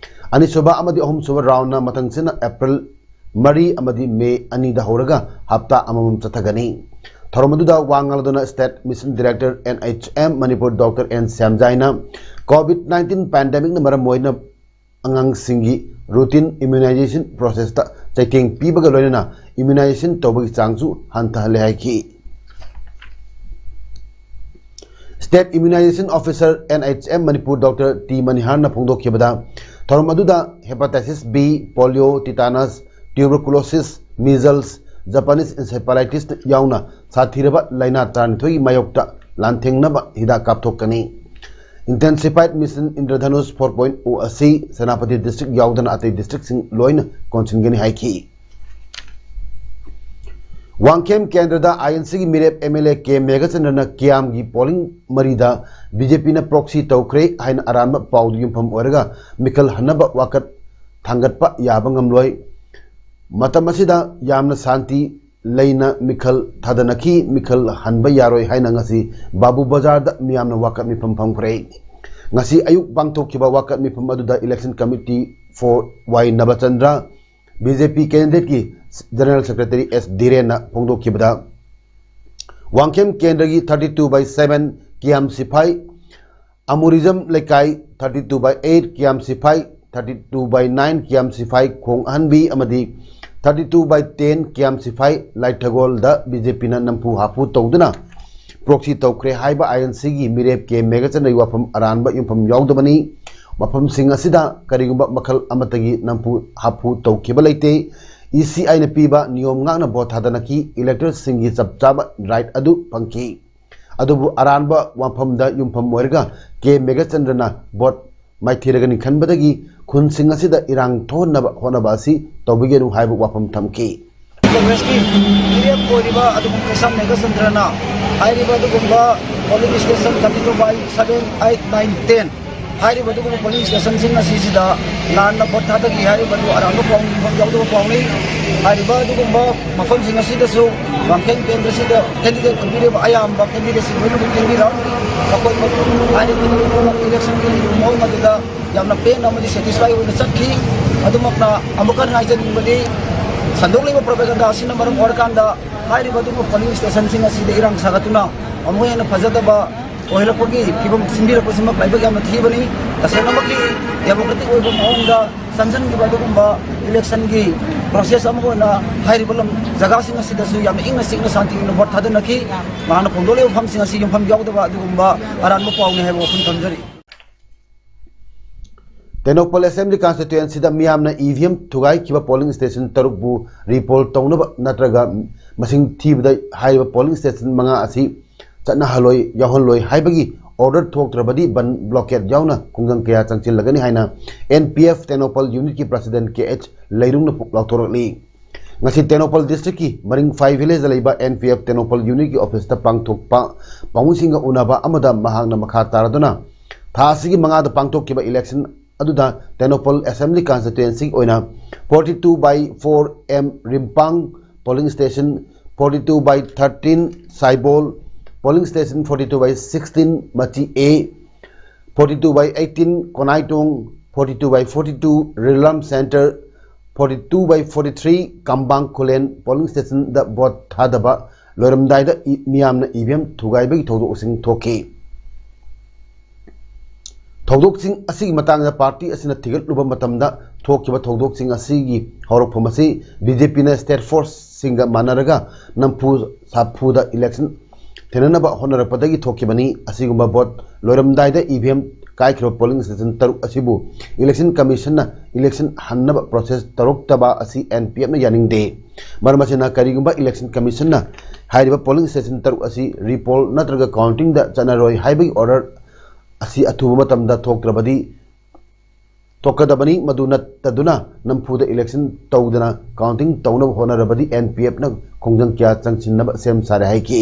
ꯑꯅꯤꯁꯨꯕ ꯑꯃꯗꯤ ꯑꯍꯨꯝꯁꯨꯕ roundꯅ ꯃꯊꯪꯁꯤꯅ April ꯃꯔꯤ ꯑꯃꯗꯤ May ꯑꯅꯤꯗ ꯍꯧꯔꯒ ꯍꯞꯇꯥ ꯑꯃꯃꯝ ꯆꯠꯊꯒꯅꯤ꯫ ꯊꯧꯔꯝ ꯑꯗꯨꯗ ꯋꯥ ꯉꯥꯡꯂꯗꯨꯅ State Mission Director, N H M, Manipur, Doctor N ꯁ꯭ꯌꯥꯝꯖꯥꯏꯅ COVID nineteen pandemicꯅ ꯃꯔꯝ ꯑꯣꯏꯅ ꯑꯉꯥꯡꯁꯤꯡꯒꯤ routine immunization processꯇ ꯆꯩꯊꯦꯡ ꯄꯤꯕꯒ ꯂꯣꯏꯅꯅ immunization ꯇꯧꯕꯒꯤ ꯆꯥꯡꯁꯨ ꯍꯟꯊꯍꯜꯂꯦ ꯍꯥꯏꯈꯤ꯫ State Immunization Officer, N H M, Manipur, Doctor T ꯃꯅꯤꯍꯥꯔꯅ ꯐꯣꯡꯗꯣꯛꯈꯤꯕꯗ, ꯊꯧꯔꯝ ꯑꯗꯨꯗ hepatitis B, polio, tetanus, tuberculosis, measles, Japanese encephalitis ꯌꯥꯎꯅ ꯁꯥꯊꯤꯔꯕ ꯂꯥꯏꯅꯥ ꯇꯔꯥꯅꯤꯊꯣꯏꯒꯤ ꯃꯥꯌꯣꯛꯇ ꯂꯥꯟꯊꯦꯡꯅꯕ ꯍꯤꯗꯥꯛ ꯀꯥꯞꯊꯣꯛꯀꯅꯤ꯫ Intensified Mission Indradhanush four point O ꯑꯁꯤ ꯁꯦꯅꯥꯄꯇꯤ district ꯌꯥꯎꯗꯅ ꯑꯇꯩ districtꯁꯤꯡ ꯂꯣꯏꯅ ꯀꯣꯟꯁꯤꯟꯒꯅꯤ ꯍꯥꯏꯈꯤ꯫ ꯋꯥꯡꯈꯦꯝ ꯀꯦꯟꯗ꯭ꯔꯗ INCꯒꯤ ꯃꯤꯔꯦꯞ MLA ꯀꯦ ꯃꯦꯘꯆꯟꯗ꯭ꯔꯅ ꯀꯤꯌꯥꯝꯒꯤ polling ꯃꯔꯤꯗ BJPꯅ proxy ꯇꯧꯈ꯭ꯔꯦ ꯍꯥꯏꯅ ꯑꯔꯥꯟꯕ ꯄꯥꯎꯗ ꯌꯨꯝꯐꯝ ꯑꯣꯏꯔꯒ ꯃꯤꯈꯜ ꯍꯟꯅꯕ ꯋꯥꯀꯠ ꯊꯥꯡꯒꯠꯄ ꯌꯥꯕ ꯉꯝꯂꯣꯏ꯫ ꯃꯇꯝ ꯑꯁꯤꯗ ꯌꯥꯝꯅ ꯁꯥꯟꯇꯤ ꯂꯩꯅ ꯃꯤꯈꯜ ꯊꯥꯗꯅꯈꯤ꯫ ꯃꯤꯈꯜ ꯍꯟꯕ ꯌꯥꯔꯣꯏ ꯍꯥꯏꯅ ꯉꯁꯤ ꯕꯥꯕꯨ ꯕꯖꯥꯔꯗ ꯃꯤꯌꯥꯝꯅ ꯋꯥꯀꯠ ꯃꯤꯐꯝ ꯐꯝꯈ꯭ꯔꯦ꯫ ꯉꯁꯤ ꯑꯌꯨꯛ ꯄꯥꯡꯊꯣꯛꯈꯤꯕ ꯋꯥꯀꯠ ꯃꯤꯐꯝ ꯑꯗꯨꯗ Election Committee four Y ꯅꯕꯆꯟꯗ꯭ꯔ, B J P candidate ꯀꯤ General Secretary S ꯙꯤꯔꯦꯟꯅ ꯐꯣꯡꯗꯣꯛꯈꯤꯕꯗ, ꯋꯥꯡꯈꯦꯝ ꯀꯦꯟꯗ꯭ꯔꯒꯤ thirty two by seven ꯀꯤꯌꯥꯝ ꯁꯤꯐꯥꯏ, ꯑꯃꯨꯔꯤꯖꯝ ꯂꯩꯀꯥꯏ thirty two by eight ꯀꯤꯌꯥꯝ ꯁꯤꯐꯥꯏ, thirty two by nine ꯀꯤꯌꯥꯝ ꯁꯤꯐꯥꯏ ꯈꯣꯡ ꯑꯍꯟꯕꯤ ꯑꯃꯗꯤ thirty two by ten ꯀꯤꯌꯥꯝ ꯁꯤꯐꯥꯏ ꯂꯥꯏꯊꯒꯣꯜꯗ B J P ꯅ ꯅꯝꯐꯨ ꯍꯥꯐꯨ ꯇꯧꯗꯨꯅ proxy ꯇꯧꯈ꯭ꯔꯦ ꯍꯥꯏꯕ I N C ꯒꯤ ꯃꯤꯔꯦꯞ ꯀꯦ ꯃꯦꯘꯆꯟꯗ꯭ꯔꯒꯤ ꯋꯥꯐꯝ ꯑꯔꯥꯟꯕ ꯌꯨꯝꯐꯝ ꯌꯥꯎꯗꯕꯅꯤ꯫ ꯃꯐꯝꯁꯤꯡ ꯑꯁꯤꯗ ꯀꯔꯤꯒꯨꯝꯕ ꯃꯈꯜ ꯑꯃꯠꯇꯒꯤ ꯅꯝꯐꯨ ꯍꯥꯐꯨ ꯇꯧꯈꯤꯕ ꯂꯩꯇꯦ꯫ E C I ꯅ ꯄꯤꯕ ꯅꯤꯌꯣꯝ ꯉꯥꯛꯅ vote ꯊꯥꯗꯅꯈꯤ꯫ Electors ꯁꯤꯡꯒꯤ ꯆꯞ ꯆꯥꯕ right ꯑꯗꯨ ꯐꯪꯈꯤ꯫ ꯑꯗꯨꯕꯨ ꯑꯔꯥꯟꯕ ꯋꯥꯐꯝꯗ ꯌꯨꯝꯐꯝ ꯑꯣꯏꯔꯒ ꯀꯦ ꯃꯦꯘꯆꯟꯗ꯭ꯔꯅ vote ꯃꯥꯏꯊꯤꯔꯒꯅꯤ ꯈꯟꯕꯗꯒꯤ ꯈꯨꯟꯁꯤꯡ ꯑꯁꯤꯗ ꯏꯔꯥꯡ ꯊꯣꯛꯍꯟꯅꯕ ꯍꯣꯠꯅꯕ ꯑꯁꯤ ꯇꯧꯕꯤꯒꯅꯨ ꯍꯥꯏꯕ ꯋꯥꯐꯝ ꯊꯝꯈꯤ꯫ Congressꯀꯤ ꯃꯤꯔꯦꯞ ꯑꯣꯏꯔꯤꯕ ꯑꯗꯨꯒꯨꯝꯕ ꯀꯩꯁꯥꯝ ꯃꯦꯘꯆꯟꯗ꯭ꯔꯅ ꯍꯥꯏꯔꯤꯕ ꯑꯗꯨꯒꯨꯝꯕ polling station thirty two by seven, eight, nine, ten ꯍꯥꯏꯔꯤꯕ ꯑꯗꯨꯒꯨꯝꯕ polling stationꯁꯤꯡ ꯑꯁꯤꯁꯤꯗ ꯂꯥꯟꯅ vote ꯊꯥꯗꯈꯤ ꯍꯥꯏꯔꯤꯕ ꯑꯗꯨ ꯑꯔꯥꯟꯕ ꯄꯥꯎꯅꯤ, ꯌꯨꯝꯐꯝ ꯌꯥꯎꯗꯕ ꯄꯥꯎꯅꯤ꯫ ꯍꯥꯏꯔꯤꯕ ꯑꯗꯨꯒꯨꯝꯕ ꯃꯐꯝꯁꯤꯡ ꯑꯁꯤꯗꯁꯨ ꯋꯥꯡꯈꯦꯝ ꯀꯦꯟꯗ꯭ꯔꯁꯤꯗ candidate ꯑꯣꯏꯕꯤꯔꯤꯕ ꯑꯌꯥꯝꯕ candidateꯁꯤꯡ ꯂꯣꯏꯅꯃꯛ ꯆꯦꯟꯕꯤꯔꯣ꯫ ꯑꯩꯈꯣꯏ ꯍꯥꯏꯔꯤꯕ ꯑꯗꯨꯒꯨꯝꯕ electionꯒꯤ ꯃꯑꯣꯡ ꯑꯗꯨꯗ ꯌꯥꯝꯅ ꯄꯦꯟꯅ ꯑꯃꯗꯤ satisfy ꯑꯣꯏꯅ ꯆꯠꯈꯤ꯫ ꯑꯗꯨꯃꯛꯅ ꯑꯃꯨꯛꯀ ꯍꯟꯅ ꯍꯥꯏꯖꯅꯤꯡꯕꯗꯤ, ꯁꯟꯗꯣꯛꯂꯤꯕ propaganda ꯑꯁꯤꯅ ꯃꯔꯝ ꯑꯣꯏꯔꯀꯥꯟꯗ ꯍꯥꯏꯔꯤꯕ ꯑꯗꯨꯒꯨꯝꯕ polling stationꯁꯤꯡ ꯑꯁꯤꯗ ꯏꯔꯥꯡ ꯁꯥꯒꯠꯇꯨꯅ ꯑꯃꯨꯛ ꯍꯦꯟꯅ ꯐꯖꯗꯕ ꯑꯣꯏꯍꯜꯂꯛꯄꯒꯤ ꯐꯤꯕꯝ ꯁꯤꯟꯕꯤꯔꯛꯄꯁꯤꯃꯛ ꯂꯥꯏꯕꯛ ꯌꯥꯝꯅ ꯊꯤꯕꯅꯤ꯫ ꯇꯁꯦꯡꯅꯃꯛꯀꯤ democratic ꯑꯣꯏꯕ ꯃꯑꯣꯡꯗ ꯆꯪꯁꯤꯟꯈꯤꯕ ꯑꯗꯨꯒꯨꯝꯕ electionꯒꯤ process ꯑꯃ ꯑꯣꯏꯅ ꯍꯥꯏꯔꯤꯕ ꯂꯝ ꯖꯒꯥꯁꯤꯡ ꯑꯁꯤꯗꯁꯨ ꯌꯥꯝꯅ ꯏꯪꯅ ꯆꯤꯛꯅ ꯁꯥꯟꯇꯤ ꯑꯣꯏꯅ vote ꯊꯥꯗꯅꯈꯤ꯫ ꯃꯍꯥꯛꯅ ꯐꯣꯡꯗꯣꯛꯂꯤꯕ ꯋꯥꯐꯝꯁꯤꯡ ꯑꯁꯤ ꯌꯨꯝꯐꯝ ꯌꯥꯎꯗꯕ ꯑꯗꯨꯒꯨꯝꯕ ꯑꯔꯥꯟꯕ ꯄꯥꯎꯅꯤ ꯍꯥꯏꯕ ꯋꯥꯐꯝ ꯊꯝꯖꯔꯤ꯫ ꯇꯦꯡꯅꯧꯄꯜ Assembly Constituencyꯗ ꯃꯤꯌꯥꯝꯅ E V M ꯊꯨꯒꯥꯏꯈꯤꯕ polling station ꯇꯔꯨꯛꯄꯨ repoll ꯇꯧꯅꯕ ꯅꯠꯇ꯭ꯔꯒ ꯃꯁꯤꯡ ꯊꯤꯕꯗ ꯍꯥꯏꯔꯤꯕ polling station ꯃꯉꯥ ꯑꯁꯤ ꯆꯠꯅꯍꯜꯂꯣꯏ, ꯌꯥꯎꯍꯜꯂꯣꯏ ꯍꯥꯏꯕꯒꯤ order ꯊꯣꯛꯇ꯭ꯔꯕꯗꯤ ꯕꯟ blockade ꯌꯥꯎꯅ ꯈꯨꯡꯒꯪ ꯀꯌꯥ ꯆꯪꯁꯤꯜꯂꯒꯅꯤ ꯍꯥꯏꯅ N P F Tengnoupal unitꯀꯤ president K H ꯂꯩꯔꯨꯡꯅ ꯂꯥꯎꯊꯣꯔꯛꯂꯤ꯫ ꯉꯁꯤ ꯇꯦꯡꯅꯧꯄꯜ districtꯀꯤ ꯃꯔꯤꯡꯐꯥꯏ villageꯗ ꯂꯩꯕ N P F ꯇꯦꯡꯅꯧꯄꯜ unitꯀꯤ officeꯇ ꯄꯥꯡꯊꯣꯛꯄ ꯄꯥꯎꯃꯤꯁꯤꯡꯒ ꯎꯅꯕ ꯑꯃꯗ ꯃꯍꯥꯛꯅ ꯃꯈꯥ ꯇꯥꯔꯗꯨꯅ ꯊꯥ ꯑꯁꯤꯒꯤ ꯃꯉꯥꯗ ꯄꯥꯡꯊꯣꯛꯈꯤꯕ election ꯑꯗꯨꯗ ꯇꯦꯡꯅꯧꯄꯜ Assembly Constituencyꯒꯤ ꯑꯣꯏꯅ forty two by four M ꯔꯤꯝꯄꯥꯡ polling station forty two by thirteen Saibol, polling station forty two by sixteen Machi A, forty two by eighteen Konaitong, forty two by forty two Rilam Center, forty two by forty three Kambang Khulen polling station the vote ꯊꯥꯗꯕ ꯂꯣꯏꯔꯝꯗꯥꯏꯗ E- ꯃꯤꯌꯥꯝꯅ E V M ꯊꯨꯒꯥꯏꯕꯒꯤ ꯊꯧꯗꯣꯛꯁꯤꯡ ꯊꯣꯛꯈꯤ꯫ ꯊꯧꯗꯣꯛꯁꯤꯡ ꯑꯁꯤꯒꯤ ꯃꯇꯥꯡꯗ party ꯑꯁꯤꯅ ꯊꯤꯒꯠꯂꯨꯕ ꯃꯇꯝꯗ ꯊꯣꯛꯈꯤꯕ ꯊꯧꯗꯣꯛꯁꯤꯡ ꯑꯁꯤꯒꯤ ꯍꯧꯔꯛꯐꯝ ꯑꯁꯤ ꯕꯤ ꯖꯦ ꯄꯤꯅ state force ꯁꯤꯡꯒ ꯃꯥꯟꯅꯔꯒ ꯅꯝꯐꯨ ꯁꯥꯐꯨꯗ election ꯊꯦꯡꯅꯅꯕ ꯍꯣꯠꯅꯔꯛꯄꯗꯒꯤ ꯊꯣꯛꯈꯤꯕꯅꯤ꯫ ꯑꯁꯤꯒꯨꯝꯕ vote ꯂꯣꯏꯔꯝꯗꯥꯏꯗ ꯏ ꯚꯤ ꯑꯦꯝ ꯀꯥꯏꯈꯤꯕ polling station ꯇꯔꯨꯛ ꯑꯁꯤꯕꯨ election commission ꯅ election ꯍꯟꯅꯕ process ꯇꯧꯔꯛꯇꯕ ꯑꯁꯤ N P F ꯅ ꯌꯥꯅꯤꯡꯗꯦ꯫ ꯃꯔꯝ ꯑꯁꯤꯅ, ꯀꯔꯤꯒꯨꯝꯕ election commission ꯅ ꯍꯥꯏꯔꯤꯕ polling station ꯇꯔꯨꯛ ꯑꯁꯤ repoll ꯅꯠꯇ꯭ꯔꯒ counting ꯗ ꯆꯠꯅꯔꯣꯏ ꯍꯥꯏꯕꯒꯤ order ꯑꯁꯤ ꯑꯊꯨꯕ ꯃꯇꯝꯗ ꯊꯣꯛꯇ꯭ꯔꯕꯗꯤ ꯊꯣꯛꯀꯗꯕꯅꯤ꯫ ꯃꯗꯨ ꯅꯠꯇꯗꯨꯅ ꯅꯝꯐꯨꯗ election ꯇꯧꯗꯅ counting ꯇꯧꯅꯕ ꯍꯣꯠꯅꯔꯕꯗꯤ N P F ꯅ ꯈꯣꯡꯖꯪ ꯀꯌꯥ ꯆꯪꯁꯤꯟꯅꯕ ꯁꯦꯝ ꯁꯥꯔꯦ ꯍꯥꯏꯈꯤ꯫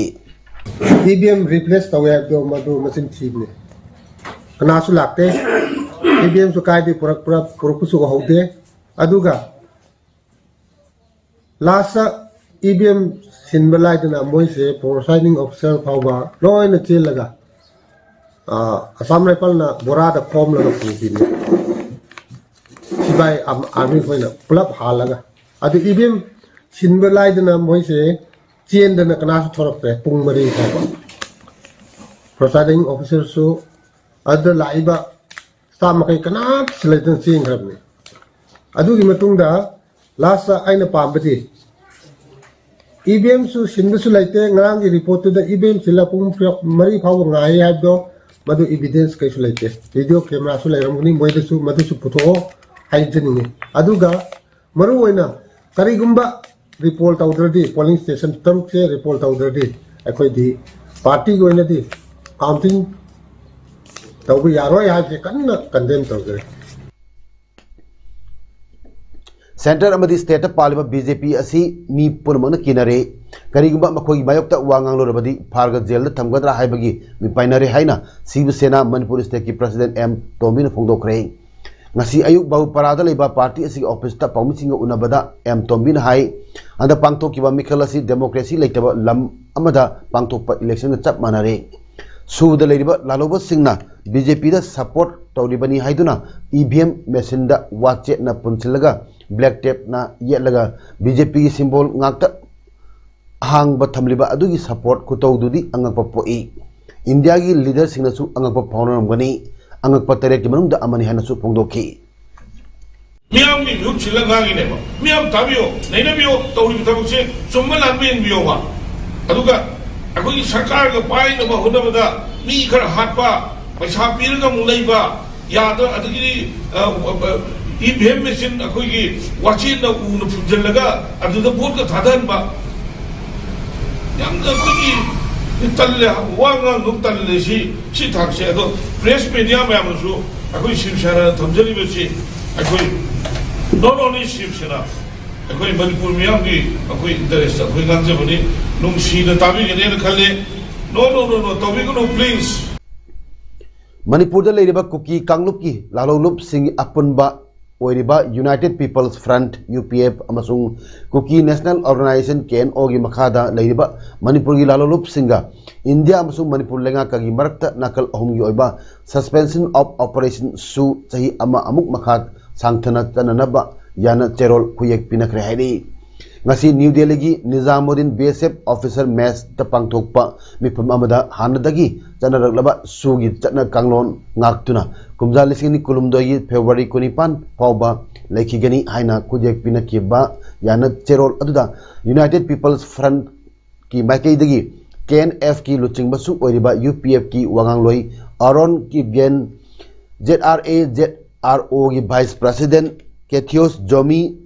ꯏ ꯚꯤ ꯑꯦꯝ replace ꯇꯧꯋꯦ ꯍꯥꯏꯕꯗꯣ ꯃꯗꯨ ꯃꯆꯤꯟ ꯊꯤꯕꯅꯤ꯫ ꯀꯅꯥꯁꯨ ꯂꯥꯛꯇꯦ꯫ ꯏ ꯚꯤ ꯑꯦꯝꯁꯨ ꯀꯥꯏꯗꯒꯤ ꯄꯨꯔꯛꯄ꯭ꯔꯥ, ꯄꯨꯔꯛꯄꯁꯨ ꯎꯍꯧꯗꯦ꯫ ꯑꯗꯨꯒ last ꯏ ꯚꯤ ꯑꯦꯝ ꯁꯤꯟꯕ ꯂꯥꯏꯗꯅ ꯃꯣꯏꯁꯦ presiding officer ꯐꯥꯎꯕ ꯂꯣꯏꯅ ꯆꯦꯜꯂꯒ, ꯑ, Assam Rifle ꯅ ꯕꯣꯔꯥꯗ ꯈꯣꯝꯂꯒ ꯄꯨꯈꯤꯕꯅꯤ꯫ ꯁꯤꯐꯥꯏ ꯑꯥꯔꯃꯤ ꯈꯣꯏꯅ ꯄꯨꯂꯞ ꯍꯥꯜꯂꯒ꯫ ꯑꯗꯨ ꯏ ꯚꯤ ꯑꯦꯝ ꯁꯤꯟꯕ ꯂꯥꯏꯗꯅ ꯃꯣꯏꯁꯦ ꯆꯦꯟꯗꯅ ꯀꯅꯥꯁꯨ ꯊꯣꯔꯛꯇ꯭ꯔꯦ ꯄꯨꯡ ꯃꯔꯤ ꯐꯥꯎꯕ꯫ Presiding officer ꯁꯨ, ꯑꯗꯨꯗ ꯂꯥꯛꯏꯕ staff ꯃꯈꯩ ꯀꯅꯥꯁꯨ ꯂꯩꯇꯅ ꯆꯦꯟꯈ꯭ꯔꯕꯅꯤ꯫ ꯑꯗꯨꯒꯤ ꯃꯇꯨꯡꯗ last ꯑꯩꯅ ꯄꯥꯝꯕꯗꯤ ꯏ ꯚꯤ ꯑꯦꯝꯁꯨ ꯁꯤꯟꯕꯁꯨ ꯂꯩꯇꯦ꯫ ꯉꯔꯥꯡꯒꯤ report ꯇꯨꯗ ꯏ ꯚꯤ ꯑꯦꯝ ꯁꯤꯜꯂ ꯄꯨꯡ ꯃꯔꯤ ꯐꯥꯎꯕ ꯉꯥꯏ ꯍꯥꯏꯕꯗꯣ, ꯃꯗꯨ evidence ꯀꯩꯁꯨ ꯂꯩꯇꯦ꯫ Video camera ꯁꯨ ꯂꯩꯔꯝꯒꯅꯤ, ꯃꯣꯏꯗꯁꯨ ꯃꯗꯨꯁꯨ ꯄꯨꯊꯣꯛꯑꯣ ꯍꯥꯏꯖꯅꯤꯡꯉꯤ꯫ ꯑꯗꯨꯒ ꯃꯔꯨ ꯑꯣꯏꯅ ꯀꯔꯤꯒꯨꯝꯕ repoll ꯇꯧꯗ꯭ꯔꯗꯤ, polling station ꯇꯔꯨꯛꯁꯦ repoll ꯇꯧꯗ꯭ꯔꯗꯤ ꯑꯩꯈꯣꯏꯗꯤ party ꯒꯤ ꯑꯣꯏꯅꯗꯤ counting ꯇꯧꯕ ꯌꯥꯔꯣꯏ ꯍꯥꯏꯕꯁꯦ ꯀꯟꯅ condemn ꯇꯧꯖꯔꯤ꯫ Centre ꯑꯃꯗꯤ state ꯇ ꯄꯥꯜꯂꯤꯕ B J P ꯑꯁꯤ ꯃꯤ ꯄꯨꯝꯅꯃꯛꯅ ꯀꯤꯅꯔꯦ꯫ ꯀꯔꯤꯒꯨꯝꯕ ꯃꯈꯣꯏꯒꯤ ꯃꯥꯌꯣꯛꯇ ꯋꯥ ꯉꯥꯡꯂꯨꯔꯕꯗꯤ ꯐꯥꯔꯒ jail ꯗ ꯊꯝꯒꯗ꯭ꯔꯥ ꯍꯥꯏꯕꯒꯤ ꯃꯤꯄꯥꯏꯅꯔꯦ ꯍꯥꯏꯅ ꯁꯤꯕ ꯁꯦꯅꯥ ꯃꯅꯤꯄꯨꯔ state ꯀꯤ president M ꯇꯣꯝꯕꯤꯅ ꯐꯣꯡꯗꯣꯛꯈ꯭ꯔꯦ꯫ ꯉꯁꯤ ꯑꯌꯨꯛ ꯕꯥꯕꯨꯄꯥꯔꯥꯗ ꯂꯩꯕ ꯄꯥꯔꯇꯤ ꯑꯁꯤꯒꯤ ꯑꯣꯐꯤꯁꯇ ꯄꯥꯎꯃꯤꯁꯤꯡꯒ ꯎꯅꯕꯗ ꯑꯦꯝ ꯇꯣꯝꯕꯤꯅ ꯍꯥꯏ, ꯍꯟꯗꯛ ꯄꯥꯡꯊꯣꯛꯈꯤꯕ ꯃꯤꯈꯜ ꯑꯁꯤ ꯗꯦꯃꯣꯀ꯭ꯔꯦꯁꯤ ꯂꯩꯇꯕ ꯂꯝ ꯑꯃꯗ ꯄꯥꯡꯊꯣꯛꯄ ꯏꯂꯦꯛꯁꯟꯒ ꯆꯞ ꯃꯥꯟꯅꯔꯦ꯫ ꯁꯨꯗ ꯂꯩꯔꯤꯕ ꯂꯥꯜꯍꯧꯕꯁꯤꯡꯅ ꯕꯤ ꯖꯦ ꯄꯤꯗ ꯁꯄꯣꯔꯠ ꯇꯧꯔꯤꯕꯅꯤ ꯍꯥꯏꯗꯨꯅ ꯏ ꯚꯤ ꯑꯦꯝ ꯃꯦꯁꯤꯟꯗ ꯋꯥꯆꯦꯠꯅ ꯄꯨꯟꯁꯤꯜꯂꯒ ꯕ꯭ꯂꯦꯛ ꯇꯦꯞꯅ ꯌꯦꯠꯂꯒ ꯕꯤ ꯖꯦ ꯄꯤꯒꯤ ꯁꯤꯝꯕꯣꯜ ꯉꯥꯛꯇ ꯑꯍꯥꯡꯕ ꯊꯝꯂꯤꯕ ꯑꯗꯨꯒꯤ ꯁꯄꯣꯔꯠ ꯈꯨꯇꯧꯗꯨꯗꯤ ꯑꯉꯛꯄ ꯄꯣꯛꯏ꯫ ꯏꯟꯗꯤꯌꯥꯒꯤ ꯂꯤꯗꯔꯁꯤꯡꯅꯁꯨ ꯑꯉꯛꯄ ꯐꯥꯎꯅꯔꯝꯒꯅꯤ꯫ ꯑꯉꯛꯄ ꯇꯔꯦꯠꯀꯤ ꯃꯅꯨꯡꯗ ꯑꯃꯅꯤ ꯍꯥꯏꯅꯁꯨ ꯐꯣꯡꯗꯣꯛꯈꯤ꯫ ꯃꯤꯌꯥꯝꯒꯤ ꯃꯤꯍꯨꯠ ꯁꯤꯜꯂ ꯉꯥꯡꯉꯤꯅꯦꯕ꯫ ꯃꯤꯌꯥꯝ ꯇꯥꯕꯤꯌꯣ, ꯅꯩꯅꯕꯤꯌꯣ, ꯇꯧꯔꯤꯕ ꯊꯕꯛꯁꯦ ꯆꯨꯝꯕ ꯂꯥꯟꯕ ꯌꯦꯡꯕꯤꯌꯣꯕ꯫ ꯑꯗꯨꯒ ꯑꯩꯈꯣꯏꯒꯤ ꯁꯔꯀꯥꯔꯒ ꯄꯥꯏꯅꯕ ꯍꯣꯠꯅꯕꯗ ꯃꯤ ꯈꯔ ꯍꯥꯠꯄ, ꯄꯩꯁꯥ ꯄꯤꯔꯒ ꯑꯃꯨꯛ ꯂꯩꯕ, ꯌꯥꯗ, ꯑꯗꯒꯤꯗꯤ ꯏ ꯚꯤ ꯑꯦꯝ ꯃꯦꯆꯤꯟ ꯑꯩꯈꯣꯏꯒꯤ ꯋꯥꯆꯦꯠꯅ ꯎꯅ ꯐꯨꯝꯖꯤꯜꯂꯒ ꯑꯗꯨꯗ ꯚꯣꯠꯀ ꯊꯥꯗꯍꯟꯕ, ꯌꯥꯝꯅ ꯑꯩꯈꯣꯏꯒꯤ ꯇꯜꯂꯦ, ꯋꯥ ꯉꯥꯡꯗꯧ ꯇꯜꯂꯦ꯫ ꯁꯤ ꯁꯤ ꯊꯥꯛꯁꯦ꯫ ꯑꯗꯣ ꯄ꯭ꯔꯦꯁ ꯃꯦꯗꯤꯌꯥ ꯃꯌꯥꯝꯅꯁꯨ ꯑꯩꯈꯣꯏ ꯁꯤꯕ ꯁꯦꯅꯥꯅ ꯊꯝꯖꯔꯤꯕꯁꯤ ꯑꯩꯈꯣꯏ not only ꯁꯤꯕ ꯁꯦꯅꯥ, ꯑꯩꯈꯣꯏ ꯃꯅꯤꯄꯨꯔ ꯃꯤꯌꯥꯝꯒꯤ ꯑꯩꯈꯣꯏ ꯏꯟꯇꯔꯦꯁꯇ ꯑꯩꯈꯣꯏ ꯉꯥꯡꯖꯕꯅꯤ꯫ ꯅꯨꯡꯁꯤꯅ ꯇꯥꯕꯤꯒꯅꯦꯅ ꯈꯜꯂꯤ꯫ No, no, no, no, ꯇꯧꯕꯤꯒꯅꯨ, please꯫ ꯃꯅꯤꯄꯨꯔꯗ ꯂꯩꯔꯤꯕ ꯀꯨꯀꯤ ꯀꯥꯡꯂꯨꯞꯀꯤ ꯂꯥꯂꯣꯡꯂꯨꯞꯁꯤꯡꯒꯤ ꯑꯄꯨꯟꯕ ꯑꯣꯏꯔꯤꯕ United People's Front, U P F, ꯑꯃꯁꯨꯡ Kuki national organisation, K N ꯑꯣꯒꯤ ꯃꯈꯥꯗ ꯂꯩꯔꯤꯕ ꯃꯅꯤꯄꯨꯔꯒꯤ ꯂꯥꯂꯣꯡꯂꯨꯞꯁꯤꯡꯒ ꯏꯟꯗꯤꯌꯥ ꯑꯃꯁꯨꯡ ꯃꯅꯤꯄꯨꯔ ꯂꯩꯉꯥꯛꯀꯒꯤ ꯃꯔꯛꯇ ꯅꯥꯀꯜ ꯑꯍꯨꯝꯒꯤ ꯑꯣꯏꯕ Suspension of Operation ꯁꯨ ꯆꯍꯤ ꯑꯃ ꯑꯃꯨꯛ ꯃꯈꯥ ꯁꯥꯡꯊꯅ ꯆꯠꯅꯅꯕ ꯌꯥꯅ ꯆꯦꯔꯣꯜ ꯈꯨꯌꯦꯛ ꯄꯤꯅꯈ꯭ꯔꯦ ꯍꯥꯏꯔꯤ꯫ ꯉꯁꯤ ꯅ꯭ꯌꯨ ꯗꯦꯜꯂꯤꯒꯤ ꯅꯤꯖꯥꯃꯨꯗꯗꯤꯟ ꯕꯤ ꯑꯦꯁ ꯑꯦꯐ ꯑꯣꯐꯤꯁꯔ ꯃꯦꯁꯇ ꯄꯥꯡꯊꯣꯛꯄ ꯃꯤꯐꯝ ꯑꯃꯗ ꯍꯥꯟꯅꯗꯒꯤ ꯆꯠꯅꯔꯛꯂꯕ ꯁꯨꯒꯤ ꯆꯠꯅ ꯀꯥꯡꯂꯣꯟ ꯉꯥꯛꯇꯨꯅ ꯀꯨꯝꯖꯥ ꯂꯤꯁꯤꯡ ꯑꯅꯤ ꯀꯨꯟꯍꯨꯝꯗꯣꯏꯒꯤ ꯐꯦꯕ꯭ꯔꯨꯋꯥꯔꯤ ꯀꯨꯟꯅꯤꯄꯥꯟ ꯐꯥꯎꯕ ꯂꯩꯈꯤꯒꯅꯤ ꯍꯥꯏꯅ ꯈꯨꯌꯦꯛ ꯄꯤꯅꯈꯤꯕ ꯌꯥꯅ ꯆꯦꯔꯣꯜ ꯑꯗꯨꯗ United People's Front ꯀꯤ ꯃꯥꯏꯀꯩꯗꯒꯤ ꯀꯦ ꯑꯦꯟ ꯑꯦꯐ ꯀꯤ ꯂꯨꯆꯤꯡꯕꯁꯨ ꯑꯣꯏꯔꯤꯕ ꯌꯨ ꯄꯤ ꯑꯦꯐ ꯀꯤ ꯋꯥꯉꯥꯡꯂꯣꯏ Aron Kibgen, Z R A Z R O ꯒꯤ ꯚꯥꯏꯁ ꯄ꯭ꯔꯦꯁꯤꯗꯦꯟꯠ ꯀꯦꯊꯤꯌꯣꯁ ꯖꯣꯃꯤ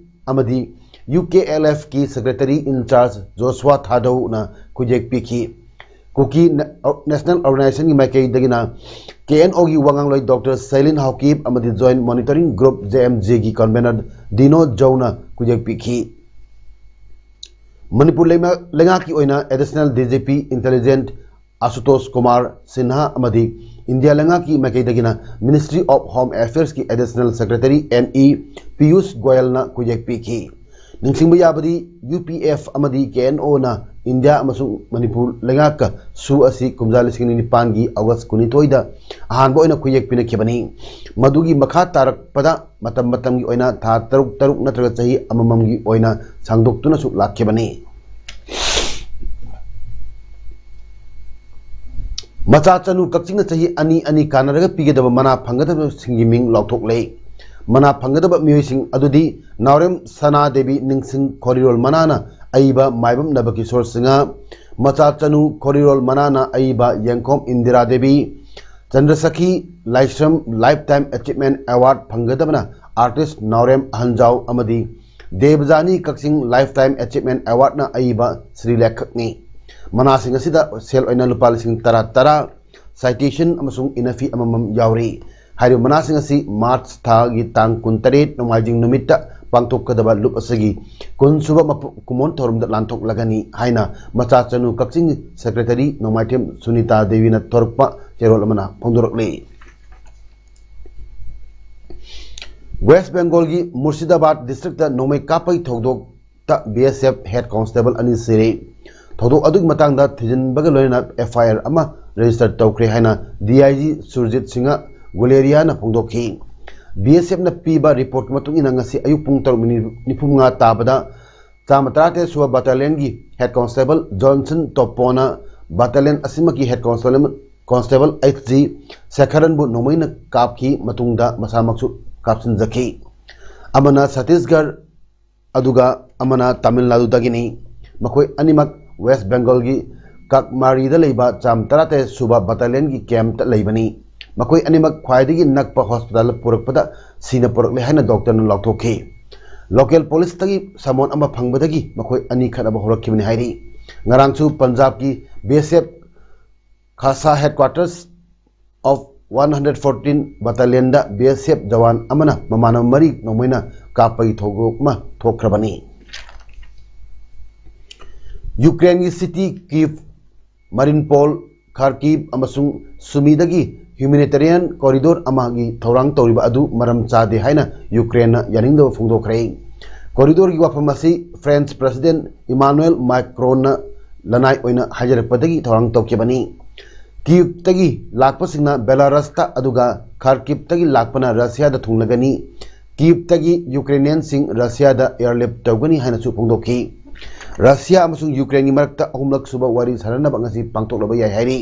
ꯑꯃꯗꯤ ꯌꯨ ꯀꯦ ꯑꯦꯜ ꯑꯦꯐ ꯀꯤ ꯁꯦꯀ꯭ꯔꯦꯇꯔꯤ ꯏꯟ ꯆꯥꯔꯖ ꯖꯣꯁ꯭ꯋꯥ ꯊꯥꯗꯧꯅ ꯈꯨꯌꯦꯛ ꯄꯤꯈꯤ꯫ ꯀꯨꯀꯤ ꯅꯦ-, ꯅꯦꯁꯅꯦꯜ ꯑꯣꯔꯒꯅꯥꯏꯖꯦꯁꯟꯒꯤ ꯃꯥꯏꯀꯩꯗꯒꯤꯅ ꯀꯦ ꯑꯦꯟ ꯑꯣꯒꯤ ꯋꯥꯉꯥꯡꯂꯣꯏ ꯗꯣꯛꯇꯔ ꯁꯩꯂꯤꯟ ꯍꯥꯎꯀꯤꯞ ꯑꯃꯗꯤ joint monitoring group, J M ꯖꯦꯒꯤ ꯀꯟꯚꯦꯅꯔ ꯗꯤꯅꯣ ꯖꯧꯅ ꯈꯨꯌꯦꯛ ꯄꯤꯈꯤ꯫ ꯃꯅꯤꯄꯨꯔ ꯂꯩꯃ-, ꯂꯩꯉꯥꯛꯀꯤ ꯑꯣꯏꯅ additional D G P intelligence Ashutosh Kumar Sinha ꯑꯃꯗꯤ ꯏꯟꯗꯤꯌꯥ ꯂꯩꯉꯥꯛꯀꯤ ꯃꯥꯏꯀꯩꯗꯒꯤꯅ Ministry of Home Affairs ꯀꯤ Additional Secretary N E Piyush Goyal ꯅ ꯈꯨꯠꯌꯦꯛ ꯄꯤꯈꯤ꯫ ꯅꯤꯡꯁꯤꯡꯕ ꯌꯥꯕꯗꯤ, U P F ꯑꯃꯗꯤ K N O ꯅ ꯏꯟꯗꯤꯌꯥ ꯑꯃꯁꯨꯡ ꯃꯅꯤꯄꯨꯔ ꯂꯩꯉꯥꯛꯀ ꯁꯨ ꯑꯁꯤ ꯀꯨꯝꯖꯥ ꯂꯤꯁꯤꯡ ꯑꯅꯤ ꯅꯤꯄꯥꯟꯒꯤ August ꯀꯨꯟꯅꯤꯊꯣꯏꯗ ꯑꯍꯥꯟꯕ ꯑꯣꯏꯅ ꯈꯨꯠꯌꯦꯛ ꯄꯤꯅꯈꯤꯕꯅꯤ꯫ ꯃꯗꯨꯒꯤ ꯃꯈꯥ ꯇꯥꯔꯛꯄꯗ ꯃꯇꯝ ꯃꯇꯝꯒꯤ ꯑꯣꯏꯅ ꯊꯥ ꯇꯔꯨꯛ ꯇꯔꯨꯛ ꯅꯠꯇ꯭ꯔꯒ ꯆꯍꯤ ꯑꯃꯃꯝꯒꯤ ꯑꯣꯏꯅ ꯁꯥꯡꯗꯣꯛꯇꯨꯅꯁꯨ ꯂꯥꯛꯈꯤꯕꯅꯤ꯫ ꯃꯆꯥ ꯆꯅꯨ ꯀꯛꯆꯤꯡꯅ ꯆꯍꯤ ꯑꯅꯤ ꯑꯅꯤ ꯀꯥꯟꯅꯔꯒ ꯄꯤꯒꯗꯕ ꯃꯅꯥ ꯐꯪꯒꯗꯕꯁꯤꯡꯒꯤ ꯃꯤꯡ ꯂꯥꯎꯊꯣꯛꯂꯦ꯫ ꯃꯅꯥ ꯐꯪꯒꯗꯕ ꯃꯤꯑꯣꯏꯁꯤꯡ ꯑꯗꯨꯗꯤ ꯅꯥꯎꯔꯦꯝ ꯁꯅꯥꯗꯦꯕꯤ ꯅꯤꯡꯁꯤꯡ ꯈꯣꯔꯤꯔꯣꯜ ꯃꯅꯥꯅ ꯑꯏꯕ ꯃꯥꯏꯕꯝ ꯅꯕꯀꯤꯁꯣꯔ ꯁꯤꯡꯍ, ꯃꯆꯥ ꯆꯅꯨ ꯈꯣꯔꯤꯔꯣꯜ ꯃꯅꯥꯅ ꯑꯏꯕ ꯌꯦꯡꯈꯣꯝ ꯏꯟꯗꯤꯔꯥ ꯗꯦꯕꯤ, ꯆꯟꯗ꯭ꯔꯁꯈꯤ ꯂꯥꯏꯁ꯭ꯔꯝ Lifetime Achievement Award ꯐꯪꯒꯗꯕꯅ artist ꯅꯥꯎꯔꯦꯝ ꯑꯍꯟꯖꯥꯎ ꯑꯃꯗꯤ ꯗꯦꯕꯖꯥꯅꯤ ꯀꯛꯆꯤꯡ Lifetime Achievement Award ꯅ ꯑꯏꯕ ꯁ꯭ꯔꯤ ꯂꯦꯈꯛꯅꯤ꯫ ꯃꯅꯥꯁꯤꯡ ꯑꯁꯤꯗ ꯁꯦꯜ ꯑꯣꯏꯅ ꯂꯨꯄꯥ ꯂꯤꯁꯤꯡ ꯇꯔꯥ ꯇꯔꯥ, citation ꯑꯃꯁꯨꯡ ꯏꯅꯐꯤ ꯑꯃꯃꯝ ꯌꯥꯎꯔꯤ꯫ ꯍꯥꯏꯔꯤꯕ ꯃꯅꯥꯁꯤꯡ ꯑꯁꯤ March ꯊꯥꯒꯤ ꯇꯥꯡ ꯀꯨꯟꯇꯔꯦꯠ ꯅꯣꯡꯃꯥꯏꯖꯤꯡ ꯅꯨꯃꯤꯠꯇ ꯄꯥꯡꯊꯣꯛꯀꯗꯕ ꯂꯨꯞ ꯑꯁꯤꯒꯤ ꯀꯨꯟꯁꯨꯕ ꯃꯄꯨ-, ꯀꯨꯝꯑꯣꯟ ꯊꯧꯔꯝꯗ ꯂꯥꯟꯊꯣꯛꯂꯒꯅꯤ ꯍꯥꯏꯅ ꯃꯆꯥ ꯆꯅꯨ ꯀꯛꯆꯤꯡꯒꯤ Secretary ꯅꯣꯡꯃꯥꯏꯊꯦꯝ ꯁꯨꯅꯤꯇꯥ ꯗꯦꯕꯤꯅ ꯊꯣꯔꯛꯄ ꯆꯦꯔꯣꯜ ꯑꯃꯅ ꯐꯣꯡꯗꯣꯔꯛꯂꯤ꯫ West Bengal ꯒꯤ ꯃꯨꯔꯁꯤꯗꯥꯕꯥꯗ district ꯇ ꯅꯣꯡꯃꯩ ꯀꯥꯞꯄꯒꯤ ꯊꯧꯗꯣꯛꯇ B S F head constable ꯑꯅꯤ ꯁꯤꯔꯦ꯫ ꯊꯧꯗꯣꯛ ꯑꯗꯨꯒꯤ ꯃꯇꯥꯡꯗ ꯊꯤꯖꯤꯟꯕꯒ ꯂꯣꯏꯅꯅ F I R ꯑꯃ register ꯇꯧꯈ꯭ꯔꯦ ꯍꯥꯏꯅ D I G Surjit Singh ꯒꯨꯂꯦꯔꯤꯌꯥꯅ ꯐꯣꯡꯗꯣꯛꯈꯤ꯫ B S F ꯅ ꯄꯤꯕ report ꯀꯤ ꯃꯇꯨꯡ ꯏꯟꯅ ꯉꯁꯤ ꯑꯌꯨꯛ ꯄꯨꯡ ꯇꯔꯨꯛ minute ꯅꯤꯐꯨ ꯃꯉꯥ ꯇꯥꯕꯗ ꯆꯥꯝꯃ ꯇꯔꯥꯇꯔꯦꯠ ꯁꯨꯕ battalion ꯒꯤ head constable Johnson Topon battalion ꯑꯁꯤꯃꯛꯀꯤ head constable, constable H G ꯁꯦꯈꯔꯟꯕꯨ ꯅꯣꯡꯃꯩꯅ ꯀꯥꯞꯈꯤ, ꯃꯇꯨꯡꯗ ꯃꯁꯥꯃꯛꯁꯨ ꯀꯥꯞꯁꯤꯟꯖꯈꯤ꯫ ꯑꯃꯅ ꯁꯠꯇꯤꯁꯒꯔ, ꯑꯗꯨꯒ ꯑꯃꯅ ꯇꯥꯃꯤꯜ ꯅꯥꯗꯨꯗꯒꯤꯅꯤ꯫ ꯃꯈꯣꯏ ꯑꯅꯤꯃꯛ West Bengal ꯒꯤ ꯀꯛꯃꯥꯔꯤꯗ ꯂꯩꯕ ꯆꯥꯝꯃ ꯇꯔꯥꯇꯔꯦꯠ ꯁꯨꯕ battalion ꯒꯤ camp ꯇ ꯂꯩꯕꯅꯤ꯫ ꯃꯈꯣꯏ ꯑꯅꯤꯃꯛ ꯈ꯭ꯋꯥꯏꯗꯒꯤ ꯅꯛꯄ hospital ꯗ ꯄꯨꯔꯛꯄꯗ ꯁꯤꯅ ꯄꯨꯔꯛꯂꯦ ꯍꯥꯏꯅ doctor ꯅ ꯂꯥꯎꯊꯣꯛꯈꯤ꯫ Local police ꯇꯒꯤ summon ꯑꯃ ꯐꯪꯕꯗꯒꯤ ꯃꯈꯣꯏ ꯑꯅꯤ ꯈꯠꯅꯕ ꯍꯧꯔꯛꯈꯤꯕꯅꯤ ꯍꯥꯏꯔꯤ꯫ ꯉꯔꯥꯡꯁꯨ ꯄꯟꯖꯥꯕꯀꯤ B S F ꯈꯥꯁꯥ headquarters of one hundred fourteen battalion the B S F Jawan ꯑꯃꯅ ꯃꯃꯥꯟꯅꯕ ꯃꯔꯤ ꯅꯣꯡꯃꯩꯅ ꯀꯥꯞꯄꯒꯤ ꯊꯧꯗꯣꯛ ꯑꯃ ꯊꯣꯛꯈ꯭ꯔꯕꯅꯤ꯫ ꯌꯨꯀ꯭ꯔꯦꯟꯒꯤ city Kyiv, Mariupol, ꯈꯥꯔꯀꯤꯚ ꯑꯃꯁꯨꯡ ꯁꯨꯃꯤꯗꯒꯤ humanitarian corridor ꯑꯃꯒꯤ ꯊꯧꯔꯥꯡ ꯇꯧꯔꯤꯕ ꯑꯗꯨ ꯃꯔꯝ ꯆꯥꯗꯦ ꯍꯥꯏꯅ ꯌꯨꯀ꯭ꯔꯦꯟꯅ ꯌꯥꯅꯤꯡꯗꯕ ꯐꯣꯡꯗꯣꯛꯈ꯭ꯔꯦ꯫ Corridorꯒꯤ ꯋꯥꯐꯝ ꯑꯁꯤ French President Emmanuel Macronꯅ ꯂꯅꯥꯏ ꯑꯣꯏꯅ ꯍꯥꯏꯖꯔꯛꯄꯗꯒꯤ ꯊꯧꯔꯥꯡ ꯇꯧꯈꯤꯕꯅꯤ꯫ ꯀꯤꯚꯇꯒꯤ ꯂꯥꯛꯄꯁꯤꯡꯅ ꯕꯦꯂꯥꯔꯁꯇ, ꯑꯗꯨꯒ ꯈꯥꯔꯀꯤꯚꯇꯒꯤ ꯂꯥꯛꯄꯅ ꯔꯁꯤꯌꯥꯗ ꯊꯨꯡꯂꯒꯅꯤ꯫ ꯀꯤꯚꯇꯒꯤ ꯌꯨꯀ꯭ꯔꯦꯅꯤꯌꯟꯁꯤꯡ ꯔꯁꯤꯌꯥꯗ airlift ꯇꯧꯒꯅꯤ ꯍꯥꯏꯅꯁꯨ ꯐꯣꯡꯗꯣꯛꯈꯤ꯫ ꯔꯁꯤꯌꯥ ꯑꯃꯁꯨꯡ ꯌꯨꯀ꯭ꯔꯦꯟꯒꯤ ꯃꯔꯛꯇ ꯑꯍꯨꯝꯂꯛ ꯁꯨꯕ ꯋꯥꯔꯤ ꯁꯥꯅꯅꯕ ꯉꯁꯤ ꯄꯥꯡꯊꯣꯛꯂꯕ ꯌꯥꯏ ꯍꯥꯏꯔꯤ꯫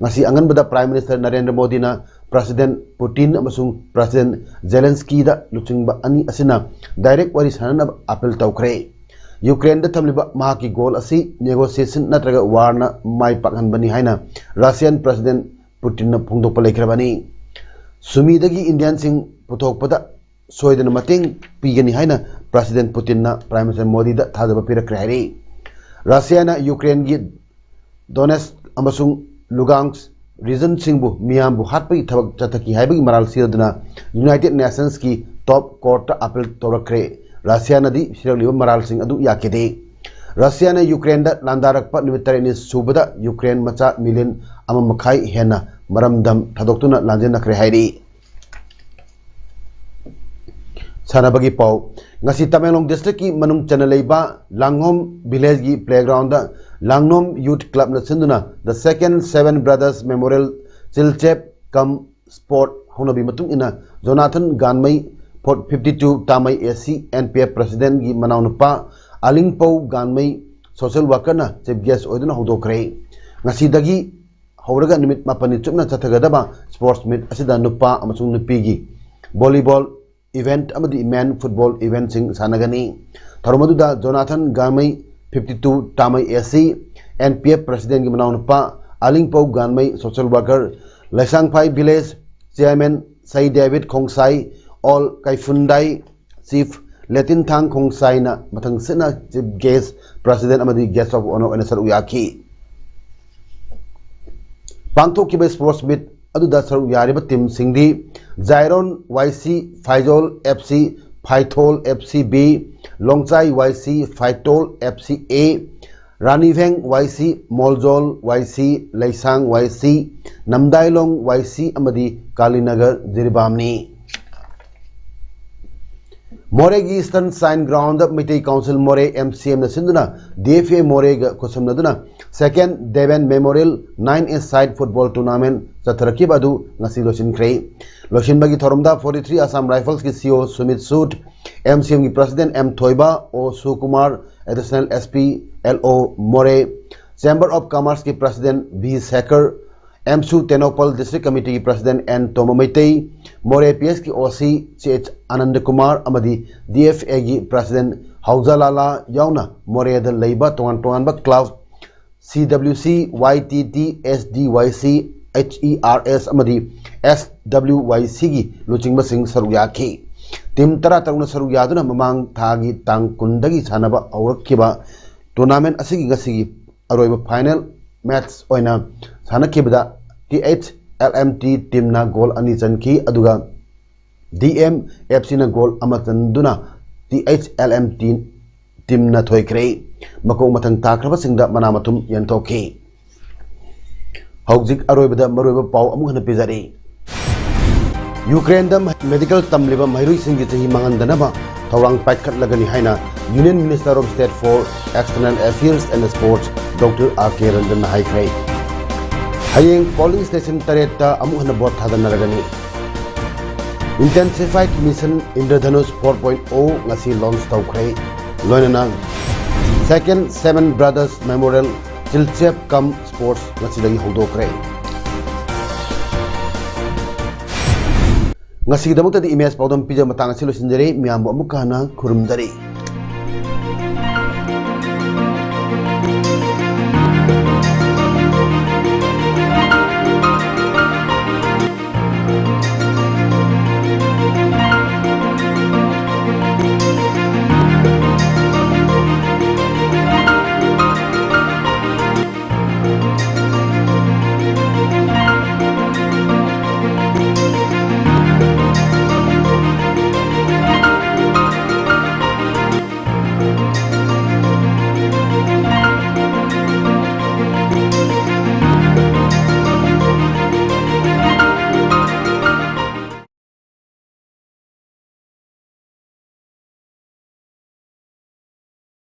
ꯉꯁꯤ ꯑꯉꯟꯕꯗ Prime Minister ꯅꯔꯦꯟꯗ꯭ꯔ ꯃꯣꯗꯤꯅ President ꯄꯨꯇꯤꯟ ꯑꯃꯁꯨꯡ President ꯖꯦꯂꯦꯟꯁꯀꯤꯗ ꯂꯨꯆꯤꯡꯕ ꯑꯅꯤ ꯑꯁꯤꯅ direct ꯋꯥꯔꯤ ꯁꯥꯅꯅꯕ appeal ꯇꯧꯈ꯭ꯔꯦ꯫ ꯌꯨꯀ꯭ꯔꯦꯟꯗ ꯊꯝꯂꯤꯕ ꯃꯍꯥꯛꯀꯤ goal ꯑꯁꯤ negotiation ꯅꯠꯇ꯭ꯔꯒ warꯅ ꯃꯥꯏ ꯄꯥꯛꯍꯟꯕꯅꯤ ꯍꯥꯏꯅ Russian President ꯄꯨꯇꯤꯟꯅ ꯐꯣꯡꯗꯣꯛꯄ ꯂꯩꯈ꯭ꯔꯕꯅꯤ꯫ ꯁꯨꯃꯤꯗꯒꯤ Indianꯁꯤꯡ ꯄꯨꯊꯣꯛꯄꯗ ꯁꯣꯏꯗꯅ ꯃꯇꯦꯡ ꯄꯤꯒꯅꯤ ꯍꯥꯏꯅ President ꯄꯨꯇꯤꯟꯅ Prime Minister ꯃꯣꯗꯤꯗ ꯊꯥꯖꯕ ꯄꯤꯔꯛꯈ꯭ꯔꯦ ꯍꯥꯏꯔꯤ꯫ ꯔꯁꯤꯌꯥꯅ ꯌꯨꯀ꯭ꯔꯦꯟꯒꯤ ꯗꯣꯅꯦꯠꯁ ꯑꯃꯁꯨꯡ ꯂꯨꯒꯥꯟꯁ regionꯁꯤꯡꯕꯨ ꯃꯤꯌꯥꯝꯕꯨ ꯍꯥꯠꯄꯒꯤ ꯊꯕꯛ ꯆꯠꯊꯈꯤ ꯍꯥꯏꯕꯒꯤ ꯃꯔꯥꯜ ꯁꯤꯖꯤꯟꯅꯗꯨꯅ United Nationsꯀꯤ top courtꯇ appeal ꯇꯧꯔꯛꯈ꯭ꯔꯦ꯫ ꯔꯁꯤꯌꯥꯅꯗꯤ ꯁꯤꯔꯛꯂꯤꯕ ꯃꯔꯥꯜꯁꯤꯡ ꯑꯗꯨ ꯌꯥꯈꯤꯗꯦ꯫ ꯔꯁꯤꯌꯥꯅ ꯌꯨꯀ꯭ꯔꯦꯟꯗ ꯂꯥꯟꯗꯥꯔꯛꯄ ꯅꯨꯃꯤꯠ ꯇꯔꯦꯠꯅꯤ ꯁꯨꯕꯗ ꯌꯨꯀ꯭ꯔꯦꯟ ꯃꯆꯥ million ꯑꯃ ꯃꯈꯥꯏ ꯍꯦꯟꯅ ꯃꯔꯝꯗꯝ ꯊꯥꯗꯣꯛꯇꯨꯅ ꯂꯥꯟꯖꯦꯟꯅꯈ꯭ꯔꯦ ꯍꯥꯏꯔꯤ꯫ ꯁꯥꯟꯅꯕꯒꯤ ꯄꯥꯎ꯫ ꯉꯁꯤ ꯇꯃꯦꯡꯂꯣꯡ districtꯀꯤ ꯃꯅꯨꯡ ꯆꯟꯅ ꯂꯩꯕ ꯂꯥꯡꯉꯣꯝ villageꯀꯤ playgroundꯗ ꯂꯥꯡꯉꯣꯝ Youth Clubꯅ ꯁꯤꯟꯗꯨꯅ the second Seven Brothers Memorial Chilchep cum Sport ꯍꯧꯅꯕꯤ ꯃꯇꯨꯡ ꯏꯟꯅ Jonathan Gangmei, fifty two Tamei A C N P F Presidentꯀꯤ ꯃꯅꯥꯎꯅꯨꯄꯥ Alingpou Gangmei social workerꯅ chief guest ꯑꯣꯏꯗꯨꯅ ꯍꯧꯗꯣꯛꯈ꯭ꯔꯦ꯫ ꯉꯁꯤꯗꯒꯤ ꯍꯧꯔꯒ ꯅꯨꯃꯤꯠ ꯃꯥꯄꯟꯅꯤ ꯆꯨꯞꯅ ꯆꯠꯊꯒꯗꯕ sports meet ꯑꯁꯤꯗ ꯅꯨꯄꯥ ꯑꯃꯁꯨꯡ ꯅꯨꯄꯤꯒꯤ volleyball event ꯑꯃꯗꯤ men football eventꯁꯤꯡ ꯁꯥꯟꯅꯒꯅꯤ꯫ ꯊꯧꯔꯝ ꯑꯗꯨꯗ Jonathan Gamei, fifty two Tamei A C N P F Presidentꯀꯤ ꯃꯅꯥꯎꯅꯨꯄꯥ Alingpou Gangmei, social worker, Leisangphai village chairman Sei ꯗꯦꯕꯤꯠ ꯈꯣꯡꯁꯥꯏ, ꯑꯣꯜ ꯀꯩꯐꯨꯟꯗꯥꯏ chief ꯂꯦꯇꯤꯟꯊꯥꯡ ꯈꯣꯡꯁꯥꯏꯅ ꯃꯊꯪ ꯁꯤꯠꯅ chief guest, president ꯑꯃꯗꯤ guest of honour ꯑꯣꯏꯅ ꯁꯔꯨꯛ ꯌꯥꯈꯤ꯫ ꯄꯥꯡꯊꯣꯛꯈꯤꯕ sports meet ꯑꯗꯨꯗ ꯁꯔꯨꯛ ꯌꯥꯔꯤꯕ teamꯁꯤꯡꯗꯤ ꯖꯥꯏꯔꯣꯟ Y C ꯐꯥꯏꯖꯣꯜ F C, ꯐꯥꯏꯊꯣꯜ F C B, ꯂꯣꯡꯆꯥꯏ Y C, ꯐꯥꯏꯇꯣꯜ F C A, ꯔꯥꯅꯤꯚꯦꯡ ꯋꯥꯏ ꯁꯤ, ꯃꯣꯜꯖꯣꯜ ꯋꯥꯏ ꯁꯤ, ꯂꯩꯁꯥꯡ ꯋꯥꯏ ꯁꯤ, ꯅꯝꯗꯥꯏꯂꯣꯡ ꯋꯥꯏ ꯁꯤ ꯑꯃꯗꯤ ꯀꯥꯂꯤꯅꯒꯔ ꯖꯤꯔꯤꯕꯥꯝꯅꯤ꯫ ꯃꯣꯔꯦꯒꯤ Eastern Shrine Ground Meitei Council ꯃꯣꯔꯦ, M C M ꯅ ꯁꯤꯟꯗꯨꯅ D F A ꯃꯣꯔꯦꯒ ꯈꯨꯠꯁꯝꯅꯗꯨꯅ Second Devan Memorial Nine A Side Football Tournament ꯆꯠꯊꯔꯛꯈꯤꯕ ꯑꯗꯨ ꯉꯁꯤ ꯂꯣꯏꯁꯤꯟꯈ꯭ꯔꯦ꯫ ꯂꯣꯏꯁꯤꯟꯕꯒꯤ ꯊꯧꯔꯝꯗ forty three Assam Rifles ꯀꯤ C O ꯁꯨꯃꯤꯠ ꯁꯨꯠ, M C M ꯒꯤ President M ꯊꯣꯏꯕ, O ꯁꯨꯀꯨꯃꯥꯔ, Additional S P L O ꯃꯣꯔꯦ, Chamber of Commerce ꯀꯤ President V Sekhar, M ꯁꯨ ꯇꯦꯡꯅꯧꯄꯜ District Committee ꯒꯤ President N ꯇꯣꯝꯕ ꯃꯩꯇꯩ, ꯃꯣꯔꯦ P S ꯀꯤ O C C H Anand Kumar ꯑꯃꯗꯤ D F A ꯒꯤ President ꯍꯧꯖꯥ ꯂꯥꯂꯥ ꯌꯥꯎꯅ ꯃꯣꯔꯦꯗ ꯂꯩꯕ ꯇꯣꯉꯥꯟ ꯇꯣꯉꯥꯟꯕ club, C W C, Y T T, S D Y C, H E R S ꯑꯃꯗꯤ S W Y C ꯒꯤ ꯂꯨꯆꯤꯡꯕꯁꯤꯡ ꯁꯔꯨꯛ ꯌꯥꯈꯤ꯫ Team ꯇꯔꯥ ꯇꯔꯨꯛꯅ ꯁꯔꯨꯛ ꯌꯥꯗꯨꯅ ꯃꯃꯥꯡ ꯊꯥꯒꯤ ꯇꯥꯡ ꯀꯨꯟꯗꯒꯤ ꯁꯥꯟꯅꯕ ꯍꯧꯔꯛꯈꯤꯕ tournament ꯑꯁꯤꯒꯤ ꯉꯁꯤꯒꯤ ꯑꯔꯣꯏꯕ final match ꯑꯣꯏꯅ ꯁꯥꯟꯅꯈꯤꯕꯗ T H L M T team ꯅ goal ꯑꯅꯤ ꯆꯟꯈꯤ, ꯑꯗꯨꯒ D M F C ꯅ goal ꯑꯃ ꯆꯟꯗꯨꯅ T H L M T team ꯅ ꯊꯣꯏꯈ꯭ꯔꯦ꯫ ꯃꯀꯣꯛ ꯃꯊꯪ ꯇꯥꯈ꯭ꯔꯕꯁꯤꯡꯗ ꯃꯅꯥ ꯃꯊꯨꯝ ꯌꯦꯟꯊꯣꯛꯈꯤ꯫ ꯍꯧꯖꯤꯛ ꯑꯔꯣꯏꯕꯗ ꯃꯔꯨꯑꯣꯏꯕ ꯄꯥꯎ ꯑꯃꯨꯛ ꯍꯟꯅ ꯄꯤꯖꯔꯤ꯫ ꯌꯨꯀ꯭ꯔꯦꯟꯗ medical ꯇꯝꯂꯤꯕ ꯃꯍꯩꯔꯣꯏꯁꯤꯡꯒꯤ ꯆꯍꯤ ꯃꯥꯡꯍꯟꯗꯅꯕ ꯊꯧꯔꯥꯡ ꯄꯥꯏꯈꯠꯂꯒꯅꯤ ꯍꯥꯏꯅ Union Minister of State for External Affairs and Sports Doctor R K Ranjan ꯅ ꯍꯥꯏꯈ꯭ꯔꯦ꯫ ꯍꯌꯦꯡ polling station ꯇꯔꯦꯠꯇ ꯑꯃꯨꯛ ꯍꯟꯅ vote ꯊꯥꯗꯅꯔꯒꯅꯤ꯫ Intensified Mission Indradhanush four point O ꯉꯁꯤ launch ꯇꯧꯈ꯭ꯔꯦ꯫ ꯂꯣꯏꯅꯅ Second Seven Brothers Memorial Chilchep cum Sports ꯉꯁꯤꯗꯒꯤ ꯍꯧꯗꯣꯛꯈ꯭ꯔꯦ꯫ ꯉꯁꯤꯒꯤꯗꯃꯛꯇꯗꯤ ꯏꯃꯦꯖ ꯄꯥꯎꯗꯝ ꯄꯤꯖꯕ ꯃꯇꯥꯡ ꯑꯁꯤ ꯂꯣꯏꯁꯤꯟꯖꯔꯦ꯫ ꯃꯤꯌꯥꯝꯕꯨ ꯑꯃꯨꯛꯀ ꯍꯟꯅ ꯈꯨꯔꯨꯝꯖꯔꯤ꯫